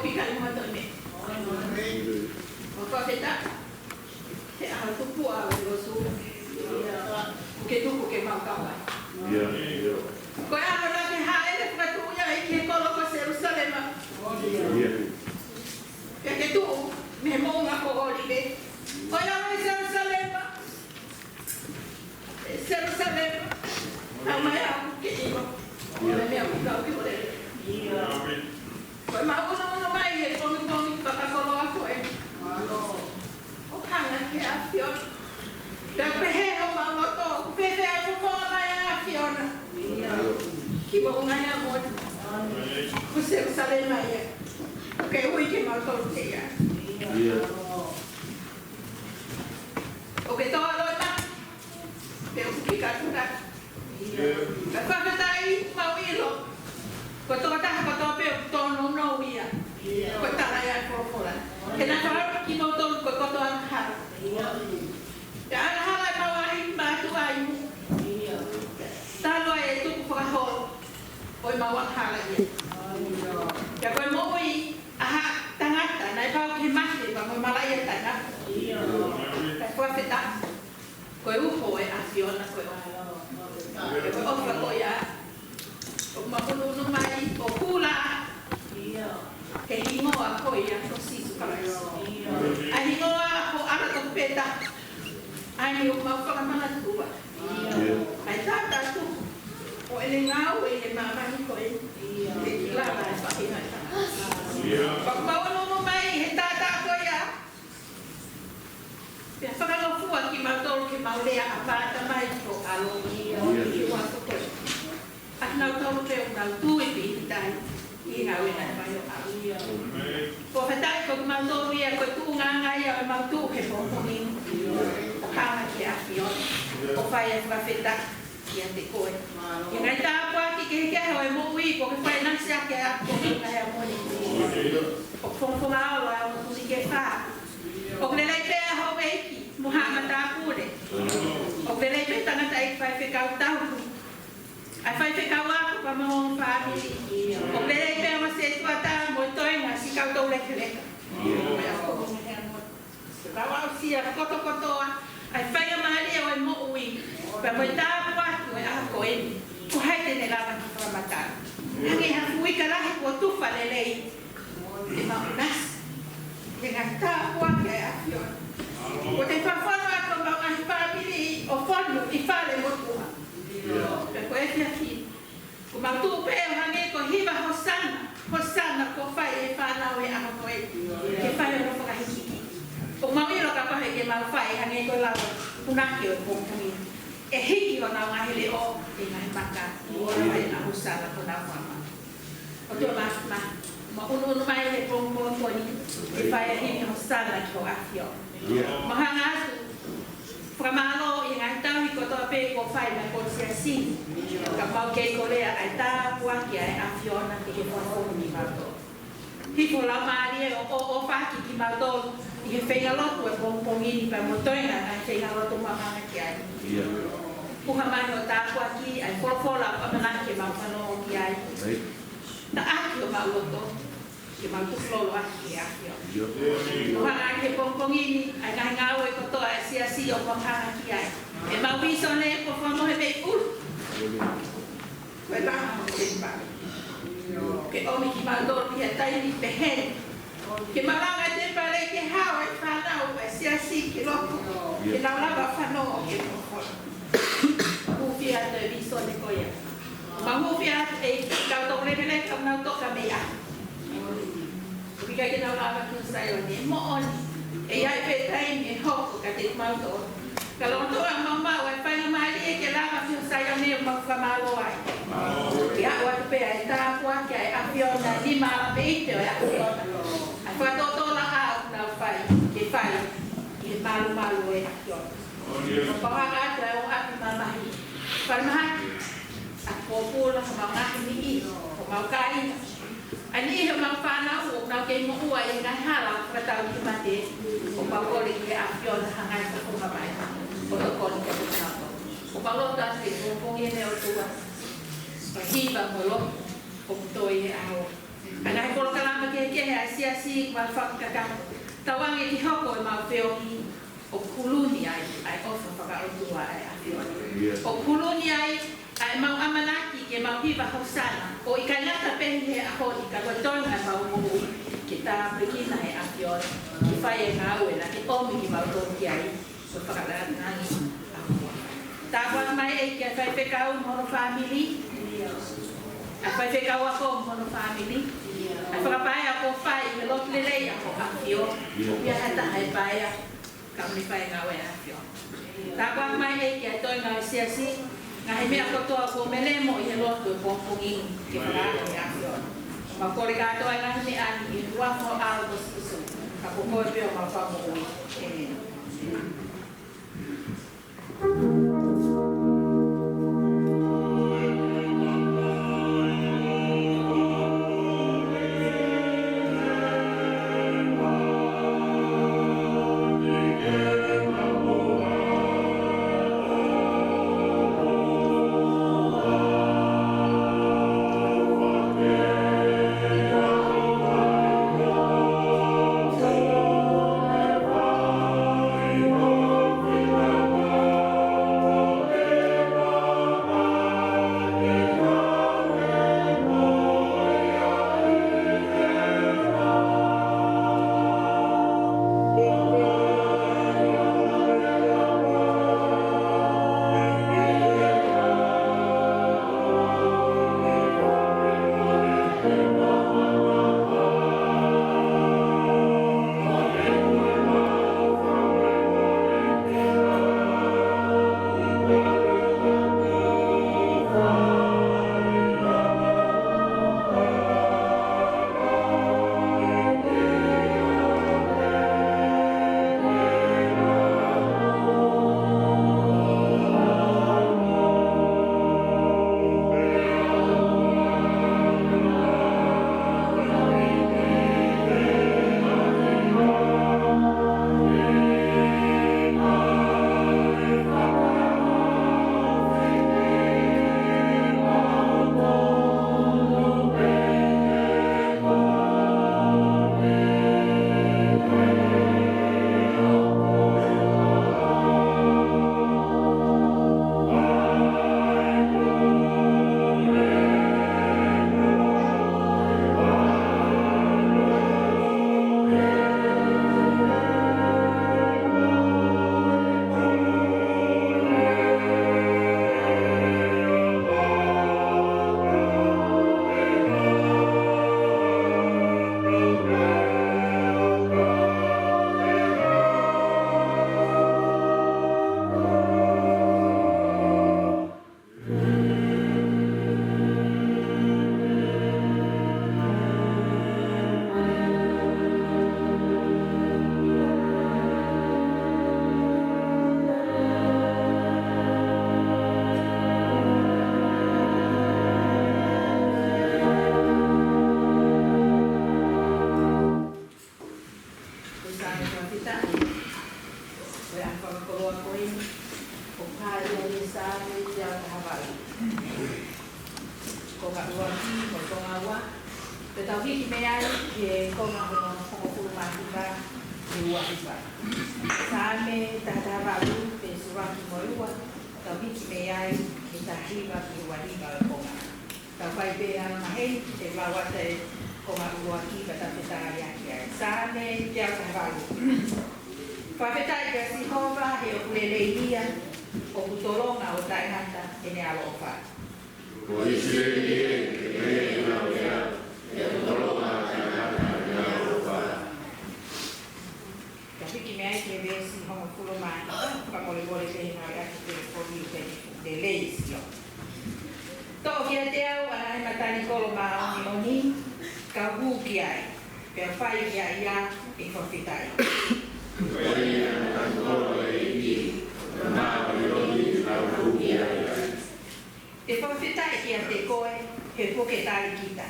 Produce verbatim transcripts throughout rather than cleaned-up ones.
ʻIkai mo ha toe meʻa. ʻOku fakafetaʻi he ʻaho tupu ʻa e lotu. ʻOku ke tuku ke mau kau ai. Ko e ʻaho naʻa ke hāʻele fakatuʻu ai ki he kolo ko Selusalema. Pea ke tuʻu mei he moʻunga ko ʻŌlive. ʻO lava ʻi Selusalema. Selusalema, tau mai au ke ʻilo. Ko e meʻa ʻoku tau ke ʻolele. Ko e mau ʻunuʻunu mai he pongipongi fakakoloa ko ē, ʻo hanga ki he ʻAfiona. Pea pehē homau loto, ʻoku pehē ʻa e folofola ʻa e ʻAfiona. Ki moʻunga ʻi he motu. Ko Selusalema ia. ʻOku ke ui ke mau tolu te ia. ʻOku ke tō ʻaloʻofa, pea ʻoku ke katuka. Ka fakafetaʻi mau ʻilo, ko e tokotaha kotoa pē ʻoku tōnounou ia, ko e tala ia ʻa e folofola. Ke na fakaʻamu kimoutolu ko e kotoa angahala. Pea angahala ʻemau ʻaʻahi mātuʻa ʻi muʻa. Talu ai e tuku fakaholo ʻo ʻemau angahala ia. Pea ko e moʻui ʻa ha tangata, naʻe pau ke mate, pea mo e malaʻia taʻengata. Ka fakafetaʻi, ko e uho ʻo e ʻAfiona ko e ʻofa. Ko e ʻofa ko ia, ʻoku mau ʻunuʻunu mai ʻo hula he hingoa ko ia ko Sīsū Kalaisi. ʻA e hingoa ko ʻAla Tokupeta. ʻA ia ʻoku mau fakamanatua. ʻA e tātātuku ʻo ʻene ngāue ʻi he māmani ko ē. Ke ki lava e faʻahinga tangata. Pea ʻoku mau ʻunuʻunu mai he tātā ko ia. Pea fakalōfua kimautolu ke mau lea ʻa pāta mai ko ʻAlo. Ki he uafu ko ē. ʻA kinautolu pē ʻoku nau tui pīkitai ʻi he ngāue naʻe fai ʻo ʻAlo. Ko e fakafetaʻi ko kimautolu ia ko e tuʻunga ia ʻo ʻemau tuʻu he pongipongi ni. ʻO hanga ki he ʻAfiona. ʻO fai ʻa e fakafetaʻi kiate koe. ʻI he ngaahi tāpuaki kehekehe ʻo e moʻui, ʻoku ke fai nasi ʻaki ʻa e ako ʻi he ngaahi ʻaho ni. ʻOku fakafofonga ʻa e moʻui ke fai. ʻOku lelei pē ʻa e houʻeiki mo haʻa matāpule. ʻOku lelei pē tangataʻeiki faifekau tauhi. ʻA e faifekau ako pea mo e fāmili. ʻOku lelei pē ʻa e sētuata mo e toenga siʻi kau toulekeleka. Ko e ako mo e hea mo. Kau aʻusia kotokotoa ʻa e faingamālie ʻo e moʻui. Pea mo e tāpuaki ʻo e ʻaho ko eni. Ko hai te ne lava ke fakamatala. Hangē ha fuika lahi kuo tufa lelei. Ke mau nasi. He ngaahi tāpuaki ʻa e ʻAfiona. Ko e fafano atu ʻemau ngaahi fāmili ʻo fonu ʻi fale motuʻa. Pea ko e efiafi ni, ʻoku mau tuʻu pē ʻo hangē ko e hiva Hosana, Hosana kuo fai ʻe he fānau he ʻaho ko ē. Ke fai hono fakahikihiki. ʻOku mau ʻilo kapau he ʻikai ke mau fai hangē ko e lau punake ʻo e pongipongi ni, ʻe hiki honau ngaahi leʻo ʻi he ngaahi maka. Ke fai ʻa Hosana ko honau fānau. ʻOtua Māfimafi, mau ʻunuʻunu mai he pongipongi ko eni, ke fai ʻa e himi Hosana ki ho ʻAfio. Mau hanga atu, fakamālō ʻi he ngaahi tauhi kotoa pē kuo fai mei he Siasi ni. Ka mau kei kolea ʻa e tāpuaki ʻa e ʻAfiona ke ke fakafofonga kimautolu. Hifo ho Laumālie ʻo, ʻo, ʻofa kiate kimautolu ʻi he feinga lotu ʻo e pongipongi ni pea mo e toenga ʻa e feinga lotu mau hanga ki ai. Puha mai hoʻo tāpuaki ʻa e folofola ʻoku ʻamanaki ke mau fanongo ki ai. Taʻaki homau loto, ke mau tukulolo ʻaki ki he ʻAfio. ʻO hanga ki he pongipongi ni, ʻa e ngaahi ngāue kotoa ʻa e Siasi ʻoku mau hanga ki ai. ʻEmau vīsone kuo fakamohe mei ʻulu. Ko e langa ʻo e temipale. Ke ʻomi kimautolu ki ha taimi pehē ni. Ke malanga temipale ke hao e fānau ʻa e Siasi ki loto. Ke nau lava fanongo ki he folofola. Hūfia atu e vīsone ko ia. Mau hūfia atu e kau toulekeleka ʻoku nau toka mei ʻapi. ʻOku ʻikai ke nau lava ki ho Saione, moʻoni. ʻE ʻi ai pē taimi ʻe hoko kiate kimautolu. Ka lolotonga ʻemau maʻu ʻa e faingamālie ke lava ki ho Saione ʻoku mau fakamālō ai. Ke aʻu atu pē ʻa e tāpuaki ʻa e ʻAfiona, nima ala pē ʻi he ʻo e ʻAfiona. ʻA e fakatotolo ʻoku nau fai, ke fai, ʻi he malumalu ʻo e ʻAfiona. Mau hanga atu ʻa e ʻapi mamahi. Fakamahaki, ʻa e pōpula, homau ngaahi niʻihi, homau kāinga. ʻA e niʻihi homau fānau, ʻoku nau kei moʻua ʻi he ngaahi hala, fakatau ki he mate, ʻoku mau kole ki he ʻAfiona hanga ʻo fakafofonga mai. ʻO tokoni kiate kinautolu. ʻOku mau lotu atu he pongipongi ni ʻOtua. Ko e hiva mo e lotu, ʻoku toe ʻi he ʻaho. ʻA e ngaahi polokalama kehekehe ʻa e siasi, ʻoku mau fakakakato. Tauange ke hoko ʻemau feohi ʻoku huluni ai ʻa e ʻofa fakaʻotua ʻa e ʻAfiona. ʻIo. ʻOku huluni ai ʻa ʻemau ʻamanaki ke mau hiva Hosana, ʻo ʻikai ngata pē he ʻaho ni ka ko e toenga ʻemau moʻui, ke tāpuekina ʻe he ʻAfiona, ke fai e ngāue naʻa ke ʻomi kimautolu ki ai, ko e fakalangilangi ʻa e ʻOtua. Tāpuaki mai ʻEiki ʻa e faifekau mo hono fāmili, ʻa e faifekau ako mo hono fāmili, ʻa e fakapaea kuo fai ʻi he lotu lelei ʻa e ʻAfio, ʻoku ʻikai ha taha ʻe paea, ka ʻoku ne fai e ngāue ʻa e ʻAfio. Tāpuaki mai ʻEiki ʻa e toenga ʻo e siasi, ngaahi meʻa kotoa kuo melemo ʻi he lotu ʻo e pongipongi ni ke fakahoko ʻe he ʻAfio. Mau kole kātoa e ngaahi meʻa ni ʻi he huafa ho ʻAlo ko Sīsū, ka ko koe pē homau Fakamoʻui. ʻĒmeni. Ko e Saame fakafetaʻi ʻo e ʻaho fakakoloa ko eni, ʻoku hā ia ʻi he Saame teau taha valu, konga ʻuluaki mo e konga ua, pea tau hiki mei ai ki he konga hono hongofulu mā hiva ki he ua hiva. Saame taha taha valu, veesi ʻuluaki mo e ua, tau hiki mei ai ki he taha hiva ki he ua hiva ʻo e konga. Tau fai pē ha maheni, te u lau atu e konga ʻuluaki ka tau fetalaʻaki ai. Saame teau taha valu. Fakafetaʻi kia Sihova he ʻoku lelei ia, ʻoku tolonga ʻo taʻengata ʻene ʻaloʻofa. Ko ʻIsileli ē, ke lelei ʻenau lea, he ʻoku tolonga ʻo taʻengata ʻene ʻaloʻofa. Tau hiki mei ai ki he veesi hongofulu mā hiva, fakamolemole pē he ngāueʻaki e telefoni ʻoku ʻikai ke fuʻu lelei e sio. Toʻo kiate au ʻa e ngaahi matanikolo māʻoniʻoni, kau hū ki ai, pea u fai kiate ia ʻeku fakafetaʻi. Ko e ngaahi matanikolo ʻo e ʻEiki, ko e māʻoniʻoni, kau hū ki ai. Te u fakafetaʻi kiate koe, he kuo ke tali kita,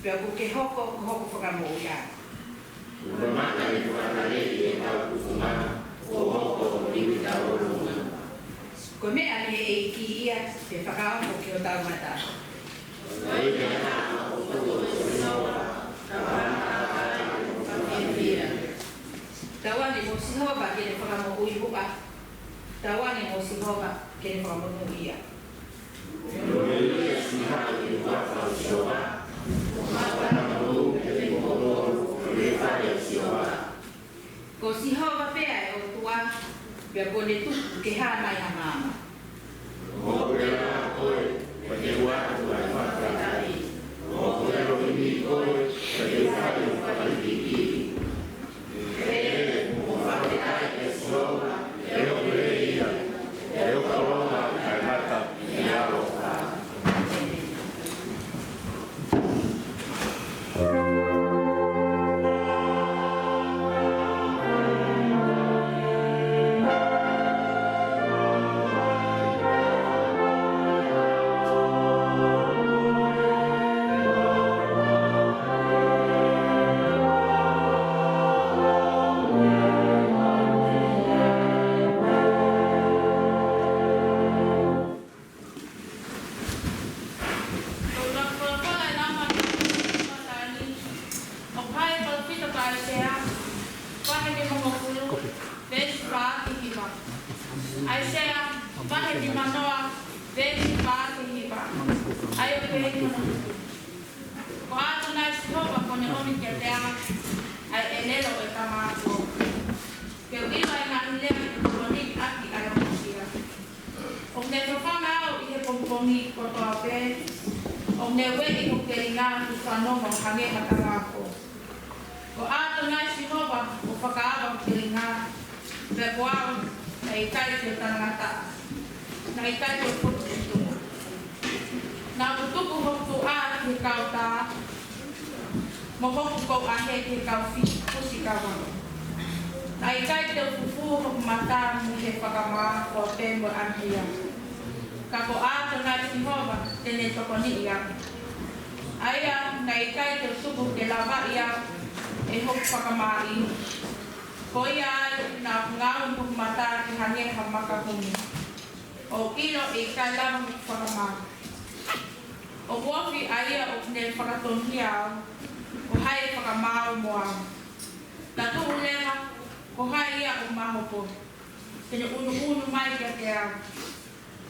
pea kuo ke hoko ko hoku fakamoʻui ʻaʻaku. Kuo mamata ʻi he fakataleʻi ʻetau tufunga, kuo hoko ko e ivi ʻetau ʻolunga. Ko e meʻa mei he ʻEiki ia, pea fakaongo ki hotau mata. Ko e meʻa ʻa e ʻOtua, ko e ʻOtua ʻo e sino, ka ʻoku ʻamanaki Sihova ke ne fakamoʻui huʻa, tauange mo Sihova ke ne fakamonūʻia. Ko Sihova pē ʻa e ʻOtua, pea kuo ne tuku ke hā mai ha maama. Ko e folofola ʻa e Laumālie Māʻoniʻoni, ʻoku hā ʻi he palōfita ko ʻAisea, vahe nimangofulu, veesi fā ki he hiva. ʻAisea, vahe nimanoa, veesi fā ki he hiva. ʻA ia ʻoku pehē ni hono tuku. Ko ʻAtonai Sihova kuo ne ʻomi kiate au ʻa e ʻelelo ʻo e tama ako, ke u ʻilo ʻa e ngaahi lea kuo tokoniʻi ʻaki ʻa e ongosia. ʻOku ne fafanga au ʻi he pongipongi kotoa pē, ʻoku ne ueʻi hoku telinga ke u fanongo hangē ha tama ako. Ko ʻAtonai Sihova kuo fakaava hoku telinga, pea ko au naʻe ʻikai te u talangataʻa, naʻe ʻikai te u fotu ki tuʻa. Naʻa ku tuku hoku tuʻa ki he kau tā, mo hoku kouʻahe ki he kau fi-, fusi kava. Naʻe ʻikai te u fufū hoku mata mei he fakamā kotoa pē mo e ʻanihia. Ka ko ʻAtonai Sihova te ne tokoniʻi au. ʻA ia naʻe ʻikai te u tuku ke lavaʻi au ʻe hoku fakamāʻi. Ko ia ai naʻa ku ngaohi hoku mata ke hangē ha maka humi, ʻo ʻilo ʻe ʻikai lava hoku fakamā. ʻOku ofi ʻa ia ʻoku ne fakatonuhia au, ko hai ʻe fakamāu mo au? Ka tuʻu leva, ko hai ia ʻoku mahopo, te ne ʻunuʻunu mai kiate au?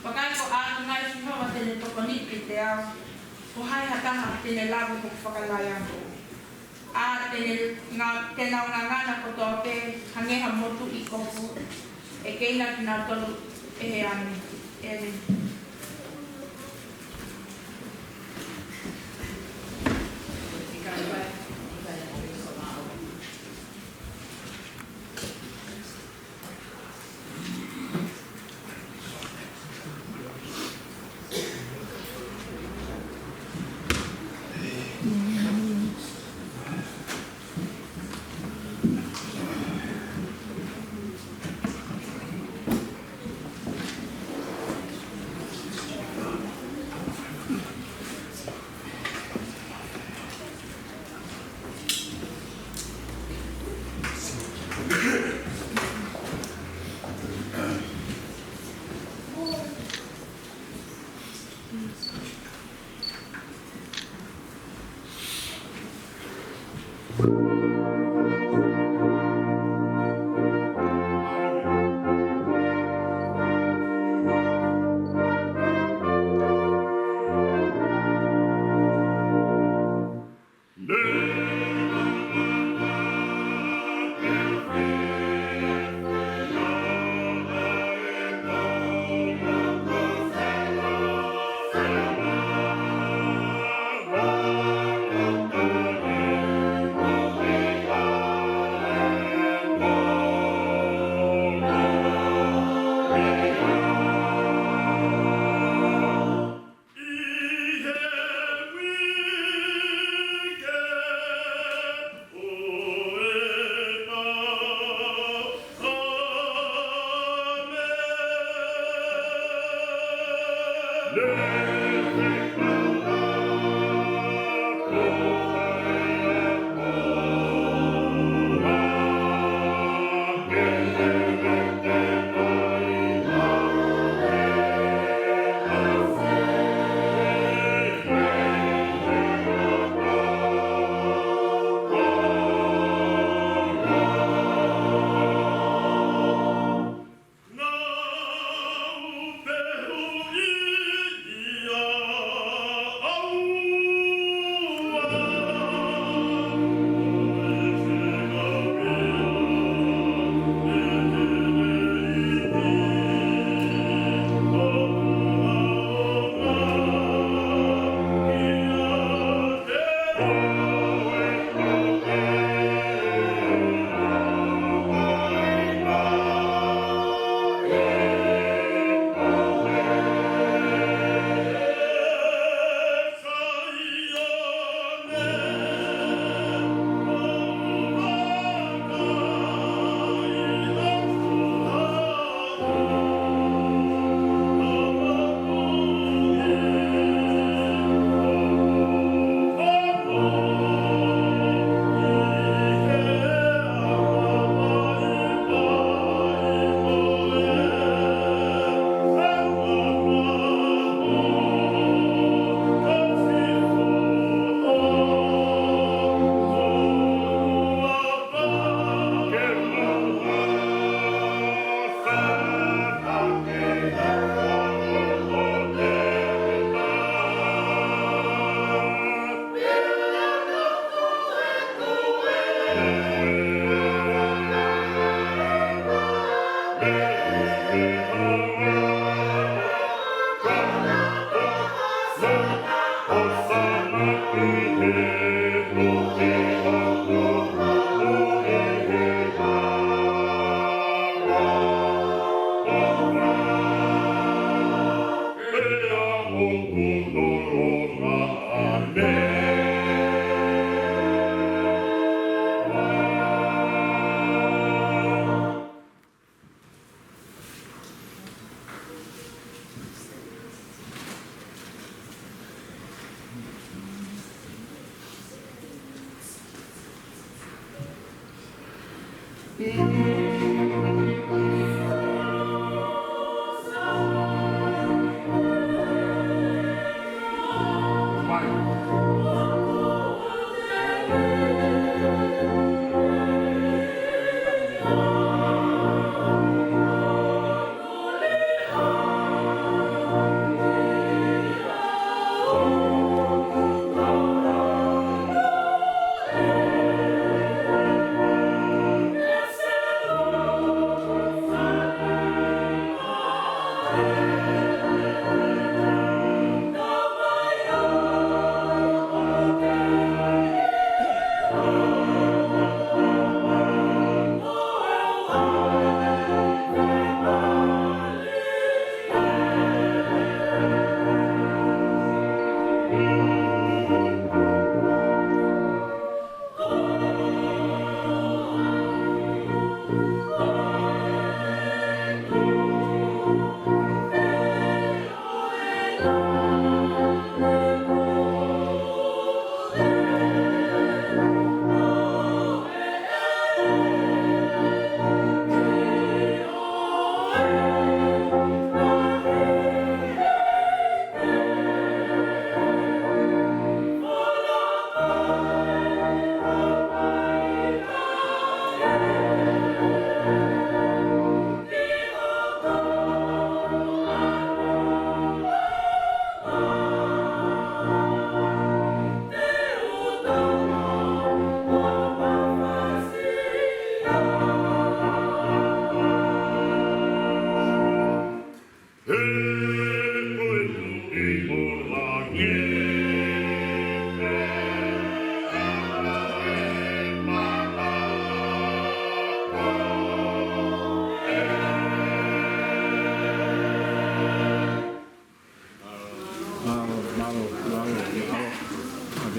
Vakai, ko ʻAtonai Sihova te ne tokoniʻi kiate au, ko hai ha taha te ne lave hoku fakalaya? ʻA te ne nga-, te nau ngangana kotoa pē hangē ha motuʻi kofu, ʻe keina kinautolu ʻe he ʻaho ni. ʻĒmeni.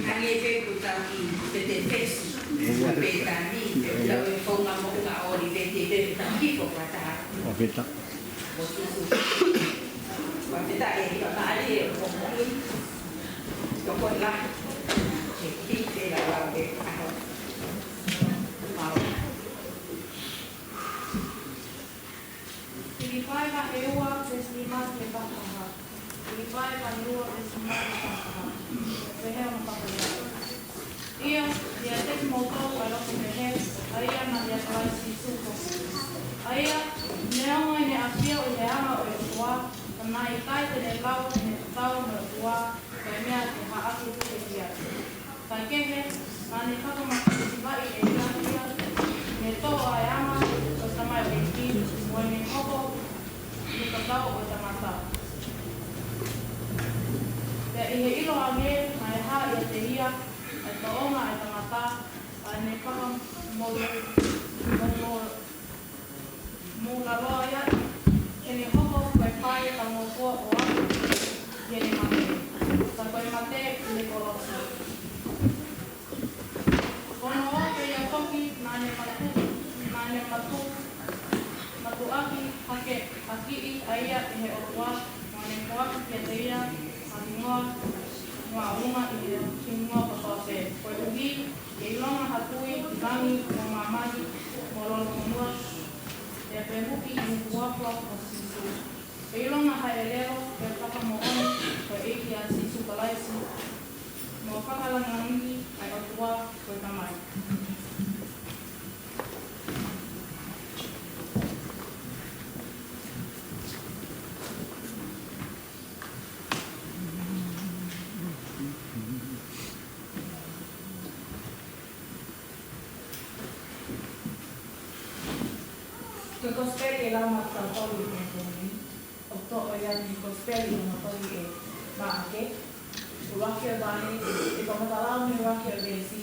Hangē pē ko e tau ki Petefesi, Petani, pea ʻoku ʻi ai e founga moʻunga ʻo ʻOliveti, pea tau hifo fakataha. ʻO Peta. ʻO Sīsū. Fakafetaʻi ʻe he ʻOtua ʻi he ʻaho ni. Tokoni lahi. Ke hiki e lau e ʻaho. Mālō. Filipai vahe ua veesi nima ki he taha taha. Filipai vahe ua veesi nima ki he taha taha. Pehē hono fakalea. ʻIo, ʻiate kimoutolu ʻa e loto pehē, ʻa ia naʻe ʻia Kalaisi Sīsū foki. ʻA ia, neongo ʻene ʻafio ʻi he anga ʻo e ʻOtua, ka naʻe ʻikai te ne lau ʻene tatau mo e ʻOtua ko e meʻa ke haʻaki puke ki ai. Kaekehe, naʻa ne fakamāsivaʻi ʻe ia ia, ne toʻo ʻa e anga ʻo e tamaioʻeiki, mo ʻene hoko ʻi he tatau ʻo e tangata. Pea ʻi he ʻilo ange, naʻe hā ʻiate ia ʻa e tōʻonga ʻo e tangata, ʻa ʻene fakamou, mou, mou, moʻulaloa ia, ke ne hoko ko e fai talangofua ʻo aʻu ki heʻene mate, ka ko e mate ʻi he kolosi. Ko hono ʻofa ia foki naʻa ne matu, naʻa ne matu, matuʻaki hake, hakeakiʻi ʻa ia ʻe he ʻOtua, mo ne foaki kiate ia ha hingoa, hingoa ʻoku ʻi he hingoa kotoa pē, koeʻuhi ke ʻilonga ha tui ʻi langi mo māmani mo lolofonua, pea fehuʻi ʻi he huafa ʻo Sīsū. Ke ʻilonga ha ʻelelo, ke fakamoʻoni ko e ʻEiki ʻa Sīsū Kalaisi, mo fakalāngilangiʻi ʻa e ʻOtua ko e Tamai. Ko e Kosipeli ʻe lau maʻatautolu ʻi he pongipongi ni, ʻoku toʻo ia mei he Kosipeli ʻoku tohi ʻe Maʻake, ʻuluaki ʻo e vahe, ʻe kamata lau mei he ʻuluaki ʻo e veesi,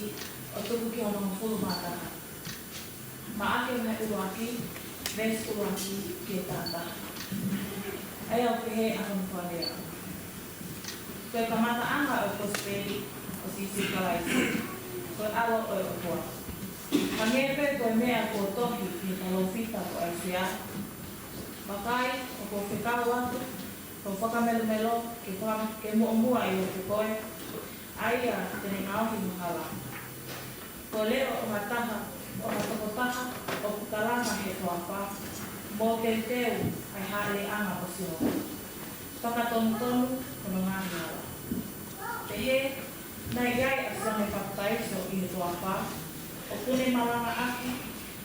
ʻo tuku ki hono hongofulu mā taha. Maʻake vahe ʻuluaki, veesi ʻuluaki ki he taha taha. ʻA ia ʻoku pehē ʻa hono fakalea. Ko e kamataʻanga ʻo e Kosipeli ʻo Sīsū Kalaisi, ko e ʻAlo ʻo e ʻOtua. Hangē pē ko e meʻa kuo tohi ʻe he palōfita ko ʻAisea, Vakai, ʻoku ou fekau atu, ʻo fakamelomelo, ke faka-, ke muʻomuʻa ʻiate koe, ʻa ia te ne ngaohi mo hala. Ko e leʻo ʻo ha taha, ʻo ha tokotaha, ʻoku toafa, mo teuteu ʻa e hāʻeleʻanga ʻo Sihova, fakatonutonu hono ngaahi hala. Pehē, naʻe ʻi ai ʻa Sione Papitaiso ʻi he toafa, ʻoku ne malangaʻaki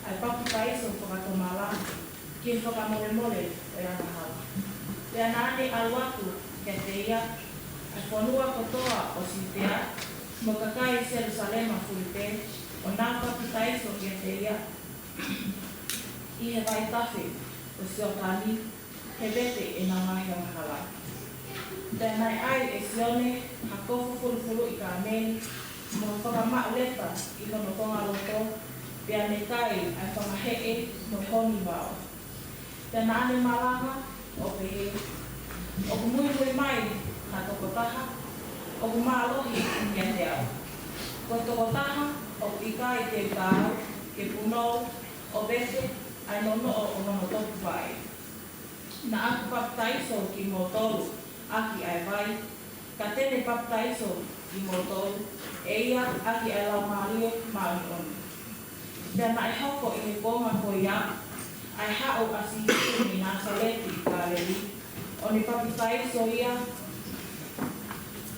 ʻa e papitaiso fakatomala ki he fakamolemole ʻo e angahala. Pea naʻa ne ʻalu atu kiate ia ʻa e fonua kotoa ʻo Siutea, mo e kakai Selusalema fulipē, ʻo nau papitaiso kiate ia ʻi he vaitafe ʻo Sioatani, ke vete ʻenau ngaahi angahala. Pea naʻe ʻai ʻe Sione ha kofu fulufuluʻi kāmeli, mo fakamaʻu leta ʻi hono kongaloto, pea ne kai ʻa e fanga heʻe mo e honi vao. Pea naʻa ne malanga ʻo pehē, ʻOku muimui mai ha tokotaha ʻoku mālohi kiate au. Ko e tokotaha ʻoku ʻikai te u taau ke punou ʻo vete ʻa e nonoʻo ʻo hono topuvaʻe. Naʻa ku papitaiso kimoutolu ʻaki ʻa e vai, ka te ne papitaiso kimoutolu ʻe ia ʻaki ʻa e Laumālie Māʻoniʻoni. Pea naʻe hoko ʻi he kuonga ko ia ʻa e haʻu ʻa Sīsū mei Nāsaleti ʻi Kāleli, ʻo ne papitaiso ia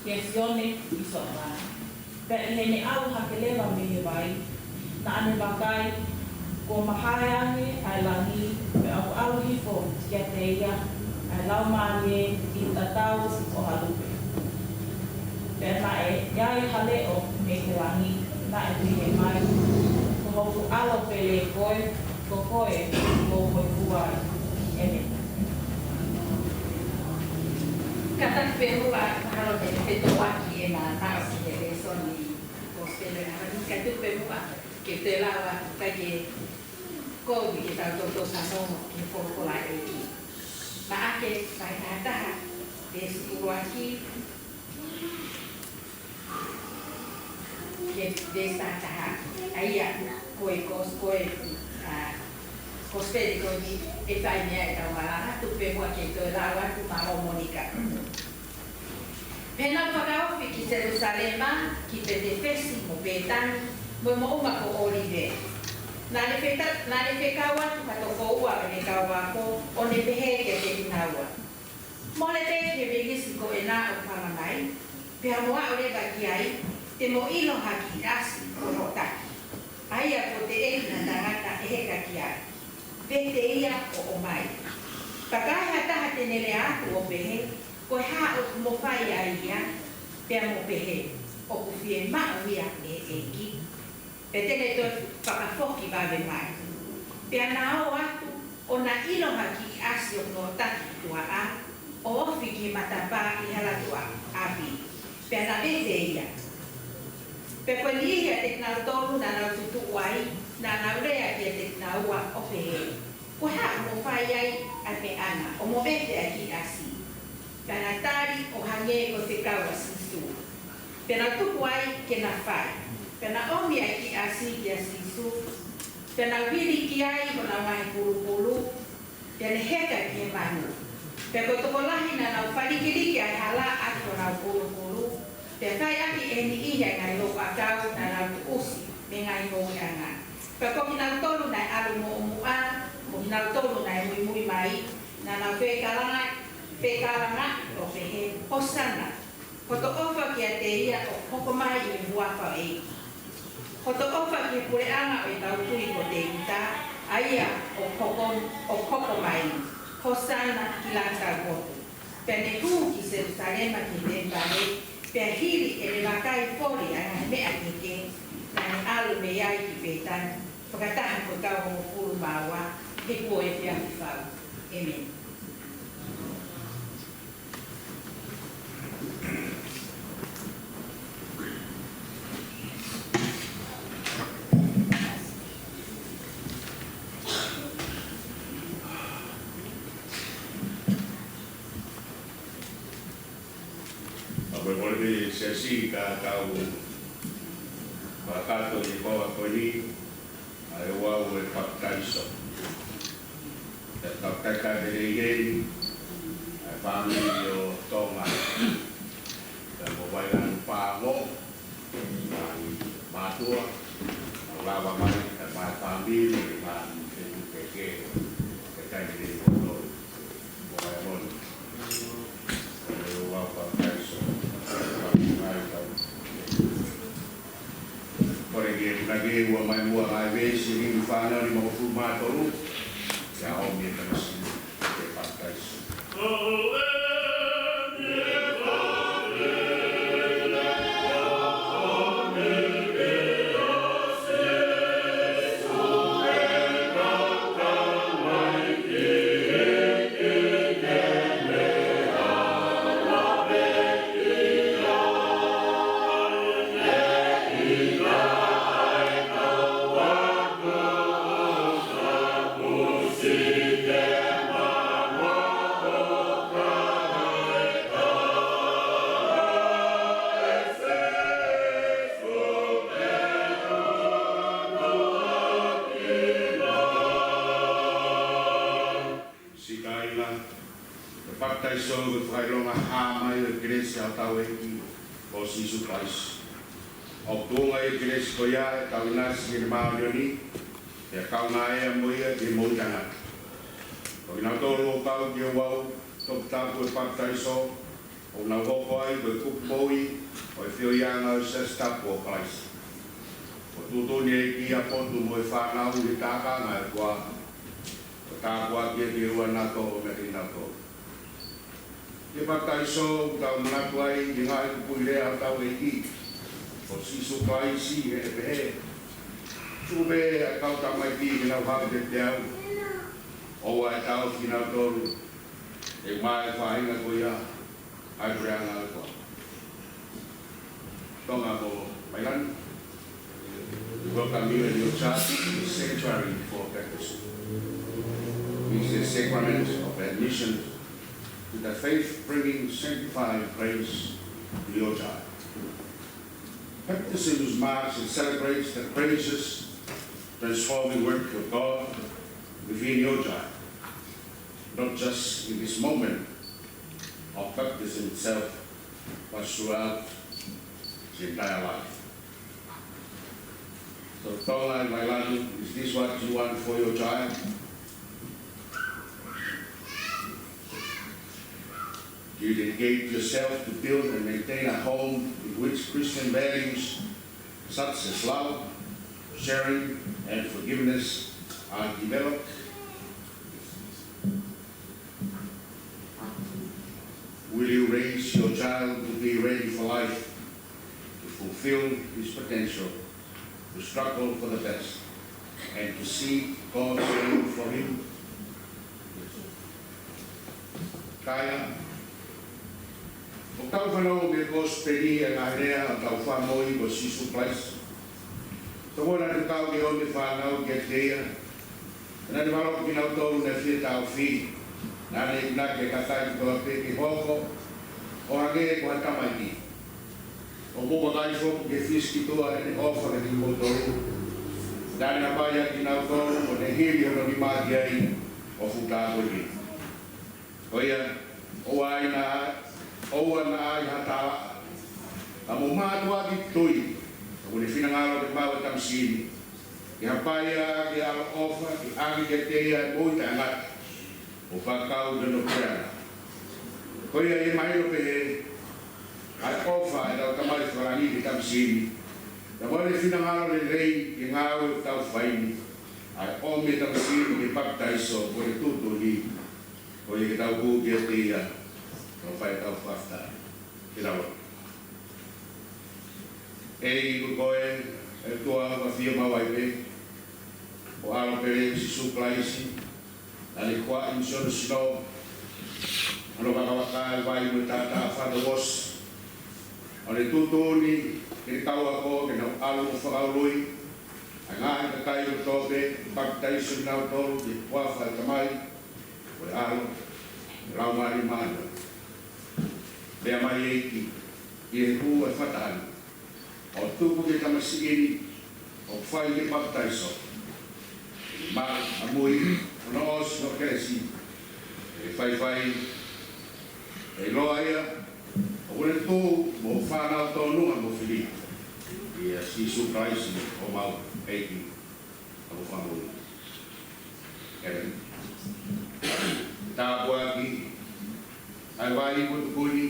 ʻia Sione ʻi Sioatani. Pea ʻi heʻene ʻalu hake leva mei he vai, naʻa ne vakai, kuo mahae ange ʻa e langi, pea ʻoku ʻalu hifo kiate ia ʻa e Laumālie ʻi he tatau ʻo ha lupe. Pea naʻe ʻi ai ha leʻo mei he langi, naʻe pehē mai, Ko hoku ʻAlo pele koe, ko koe ʻoku ou hōifua ai. ʻĒmeni. Ka tau pē muʻa, mahalo te u fetōʻaki ʻena taʻo ki he lēsoni Kosipeli ʻo e ʻaho ni, ka tau pē muʻa ke tau lau atu, kae kovi ke tau toutou fanongo ki he folofola ʻa e ʻEiki. Maʻake vahe taha taha, veesi ʻuluaki ki he veesi taha taha. ʻA ia, ko e kos-, ko e, ʻa, Kosipeli ko eni ʻe fai mei ai ʻetau malanga, tuku pē muʻa ke tau lau atu, mālō Monika. Pea nau fakaofi ki Selusalema, ki Petefesi mo Pētani, mo e moʻunga ko ʻŌlive. Naʻa ne feta-, naʻa ne fekau atu ha toko ua ʻo ʻene kau ako, ʻo ne pehē kiate kinaua, Mole pē ki he vilisi ko ena ʻoku hanga mai, pea mo aʻu leva ki ai, te mo ʻilo ha kiʻi ʻasi ʻoku noʻotaki, ʻa ia kuo teʻeki ha tangata ʻe heka ki ai. Vete ia ʻo ʻomai. Ka ka ai ha taha te ne lea atu ʻo pehē, Ko e hā ʻoku mo fai ai ia? Pea mo pehē, ʻOku fiemaʻu ia ʻe he ʻEiki. Pea te ne toe fakafoki vave mai. Pea na ō atu, ʻo na ʻilo ha kiʻi ʻasi ʻoku noʻotaki tuaʻa, ʻo ofi ki he matapā ʻi he hala tuʻa ʻapi. Pea na vete ia. Pea ko e niʻihi ʻiate kinautolu naʻa nau tutuʻu ai, naʻa nau lea kiate kinaua ʻo pehē, Ko e hā ʻoku mo fai ai ʻa e meʻa na, ʻo mo vete ʻa e kiʻi ʻasi? Pea na tali ʻo hangē ko e fekau ʻa Sīsū. Pea na tuku ai ke na fai. Pea na ʻomi ʻa e kiʻi ʻasi kia Sīsū. Pea na vili ki ai honau ngaahi pulupulu. Pea ne heka ki he manu. Pea ko e tokolahi naʻa nau falikiliki ʻa e hala ʻaki honau pulupulu. Pea fai ʻaki ʻe he niʻihi ʻa e ngaahi lokoʻakau naʻa nau tuʻusi mei he ngaahi houʻeanga. Pea ko kinautolu naʻe ʻalu muʻomuʻa, mo kinautolu naʻe muimui mai, naʻa nau fekalanga, fekalanga ʻo pehē, Hōsana! Hoto ʻofa kiate ia ʻoku hoko mai ʻi he huafa ʻo e ʻEiki. Hoto ʻofa ki he puleʻanga ʻo ʻetau kui ko Tēvita, ʻa ia ʻoku hoko, ʻoku hoko mai. Hōsana ki langi taupotu. Pea ne hū ki Selusalema ki he temipale, pea hili ʻene vakai foli ʻa e ngaahi meʻa kehekehe, naʻa ne ʻalu mei ai ki Pētani, fakataha mo e kau hongofulu mā ua, he kuo efiafi fau. ʻĒmeni. ʻA, ko e kole ki he siasi ka tau kakato ʻi he konga ko eni, ʻa e ouau ʻo e papitaiso. Pea tau kaikai lelei heni, ʻa e fāmili ʻo Tonga. Pea mo Vailanu Pāngo, ʻa e mātuʻa, ʻa Lava mai, ʻa e fāmili, ʻa e fāmili. Ke, ke taimi ni mo to, mo mai mo ni. Ko e ua papitaiso, papitaiso. Ko e ke, na ke ua mai mua mai veesi ni fānau ni mo fu ma tolu. Ia o mi e tamasiʻi, ke papitaiso. Sikaila, ko e papitaiso ko e fakaʻilonga hā mai ʻo e kelesi ʻa hotau ʻEiki ko Sīsū Kalaisi. ʻOku tuʻunga ʻa e kelesi ko ia ʻi heʻetau ʻinasi ʻi he māʻoniʻoni, pea kaungā ʻea mo ia ki he moʻui taʻengata. Ko kinautolu ʻoku kau ki he ouau toputapu ʻo e papitaiso, ʻoku nau hoko ai ko e kupu moʻui ʻo e feohiʻanga ʻo e Siasi Tapu ʻo Kalaisi. Ko e tuʻutuʻuni ʻa e ʻEiki ʻa e potu mo e fānau ʻi he tākanga ʻo e ʻOtua. Ko e tāpuaki ia ke ʻoua naʻa tō meiate kinautolu. ʻI he papitaiso ʻoku tau manatu ai ki he ngaahi kupuʻi lea ʻa hotau ʻEiki ko Sīsū Kalaisi, ʻi heʻene pehē: Tuku pē ʻa e kau tamaiki ke nau haʻu kiate au, ʻoua ʻe taʻofi kinautolu. ʻE mai faʻahinga ko ia ʻa e puleʻanga ʻo e ʻOtua. Tonga mo Vailani, we welcome you and your child to the sanctuary for baptism, which is the sacrament of admission to the faith, bringing sanctifying grace to your child. Baptism marks and celebrates the gracious, transforming work of God within your child, not just in this moment of baptism itself, but throughout the entire life. So, Tonga and Vailani, is this what you want for your child? Do you dedicate yourself to build and maintain a home in which Christian values such as love, sharing, and forgiveness are developed? Will you raise your child to be ready for life, to fulfill his potential, to struggle for the best, and to seek God's will for him? Kaila, ʻoku tau fanongo mei he Kosipeli ʻa e ngaahi lea ʻa hotau Fakamoʻui ko Sīsū Kalaisi. Tokua naʻa ne kau ki he ʻomi ʻa e fānau kiate ia, naʻa ne valoki kinautolu naʻe fie taʻofi, naʻa ne ʻinasi ki he kakai kotoa pē ke hoko ʻo hangē ko ha tamaiki. ʻOku vakai foki ki he fisi ki tuʻa ʻene ʻofa kiate kimoutolu. Naʻa ne hapai ʻa kinautolu, ʻo ne hili hono nima ki ai ʻo fuʻu tāpuekina. Ko ia, ʻoua naʻa, ʻoua naʻa ʻi ai ha tālaʻa, ka mou mātuʻaki tui, ʻoku ne finangalo ke maʻu ʻa e tamasiʻi ni, ke hapai ʻaki ʻa e ʻaloʻofa, ke ʻoange kiate ia ʻa e moʻui taʻengata, ʻo fakakau ki hono puleʻanga. Ko ia, ʻi he mahino pehē ʻa e ʻofa ʻa ʻetau Tamai Fakalangi ki he tamasiʻi ni, pea mo ʻene finangalo lelei ki he ngāue ʻoku tau fai ni, ʻa e ʻomi ʻa e tamasiʻi ni ki he papitaiso mo e tuʻutuʻuni, ko ia ke tau hū kiate ia, ʻo fai ʻetau fakafetaʻi. Ke tau lotu. ʻEiki ko koe, ʻa e ʻOtua ʻoku ʻafio maʻu ai pē, ko ho ʻAlo pele ko Sīsū Kalaisi, naʻa ne kuaʻi mo siʻono sino, hono vakavaka ʻa e vai mo e taʻataʻa fakaʻosi, ʻo ne tuʻutuʻuni ki heʻene kau ako ke nau ʻalu ʻo fakaului ʻa e ngaahi kakai kotoa pē, papitaiso kinautolu ki he huafa ʻo e Tamai, ko e ʻAlo, mo e Laumālie Māʻoniʻoni. Meʻa mai ʻEiki, ʻi he hū ʻa e fakataha ni, ʻo tuku ki he tamasiʻi ni ʻoku fai ki ai e papitaiso, ke maʻu ʻamui hono ʻosi hono kelesi, ke faifai, ke ʻiloa ia ʻoku ne tuʻu mo fānau tōnunga mo fili, ʻia Sīsū Kalaisi ko homau ʻEiki mo Fakamoʻui. Tāpuaki ʻa e vai kuo tuku ni,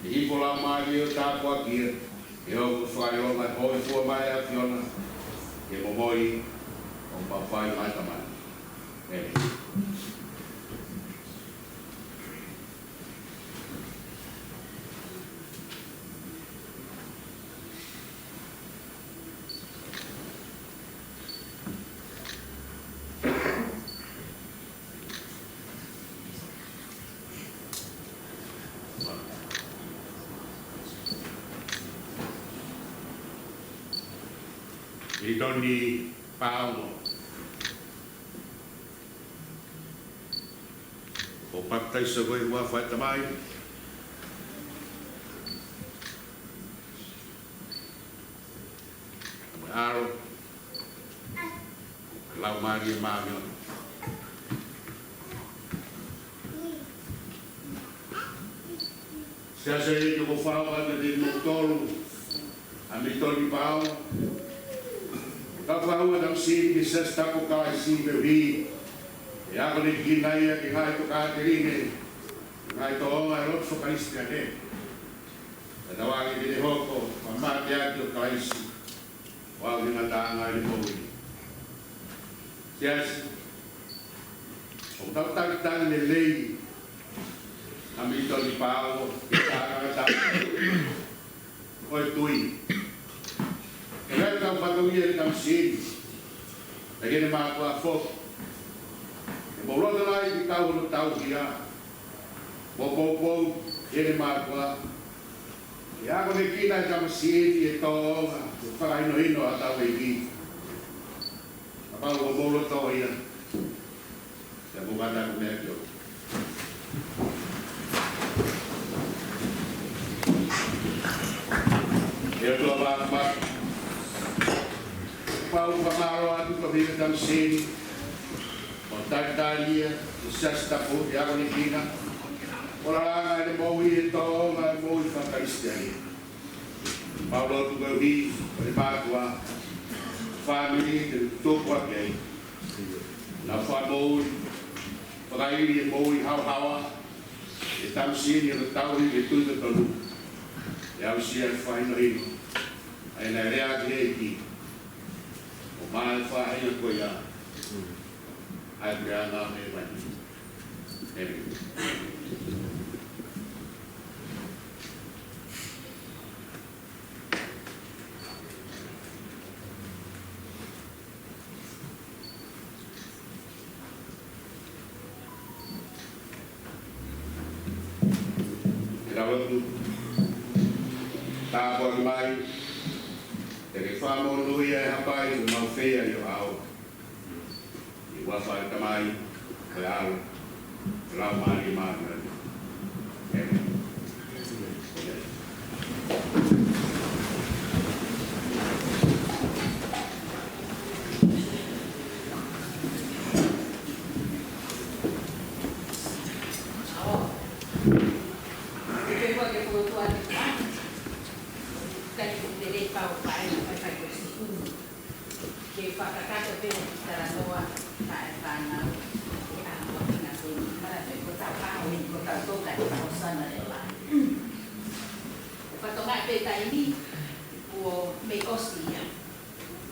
ʻe hifo ʻa e laumālie ʻo e tāpuaki ia, ʻe hoko ko e fakaʻilonga ʻo e hōifua mai ʻa e ʻAfiona, ke momoi ʻo mafai mai ʻa e Tamai. ʻĒmeni. Militoni Paongo. ʻO papitaiso koe ʻi he huafa ʻo e Tamai, mo e ʻAlo, mo e Laumālie Māʻoniʻoni. Siasi, ʻoku ou fakaʻamu kiate kimoutolu ʻa Militoni Paongo, ʻo kau fakahū ʻa e tamasiʻi ni ki he Siasi Tapu ʻo Kalaisi, koeʻuhi ke akonekina ia ki he ngaahi tokāteline, ngaahi tōʻonga ʻo e lotu faka-Kalisitiane, kae ʻatā ke ne hoko ko e mateaki ʻo Kalaisi, ʻo aʻu ki he ngataʻanga ʻo ʻene moʻui. Siasi, ʻoku tau takitaki lelei ʻa Militoni Paongo ki he tangata ʻo e tui. Ko e meʻa ke tau fatongia ʻi he tamasiʻi ni, pea ki heʻene mātuʻa foki. Ke mou loto lahi ke kau hono tauhi ia, mo poupou ki heʻene mātuʻa, ke akonekina e tamasiʻi ni ʻi he tōʻonga ʻo e fakahinohino ʻa hotau ʻEiki. Kapau ʻoku mou loto ia, pea mou kātaki meʻa ki ʻolunga. ʻE ʻOtua Māfimafi, ʻoku ou fakamālō atu koeʻuhi ko e tamasiʻi ni, ʻoku talitali ia ʻe he Siasi Tapu ke akonekina, ʻo langa ʻene moʻui ʻi he tōʻonga ʻo e moʻui faka-Kalisitiane. Mau lotu koeʻuhi ko e mātuʻa, fāmili te ne tuku hake ai, nau fakamoʻui, fakaili e moʻui haohaoa ʻa e tamasiʻi ni ʻi hono tauhi ki he tui totonu, ʻe aʻusia ʻe he fakahinohino ʻa ʻene lea ki he ʻEiki, ʻo maʻu e faʻahinga ko ia ʻa e puleʻanga ʻo hēvani. ʻĒmeni. Ke tau lotu. Tāpuaki mai, pea ke fakamonūʻia ʻa e hapai ʻoku mau feia ʻi ho ʻao. ʻI he huafa ʻo e Tamai, mo e ʻAlo, mo e Laumālie Māʻoniʻoni. ʻĒmeni. Ke fakakakato pē ʻa e talanoa ʻa e fānau ʻi he ʻaho ko eni, manatuʻi ko hotau ʻaho eni, ko hotau toka ʻi he ʻaho Sāpate lelei. ʻOku fatongia pē taimi, kuo mei ʻosi ia.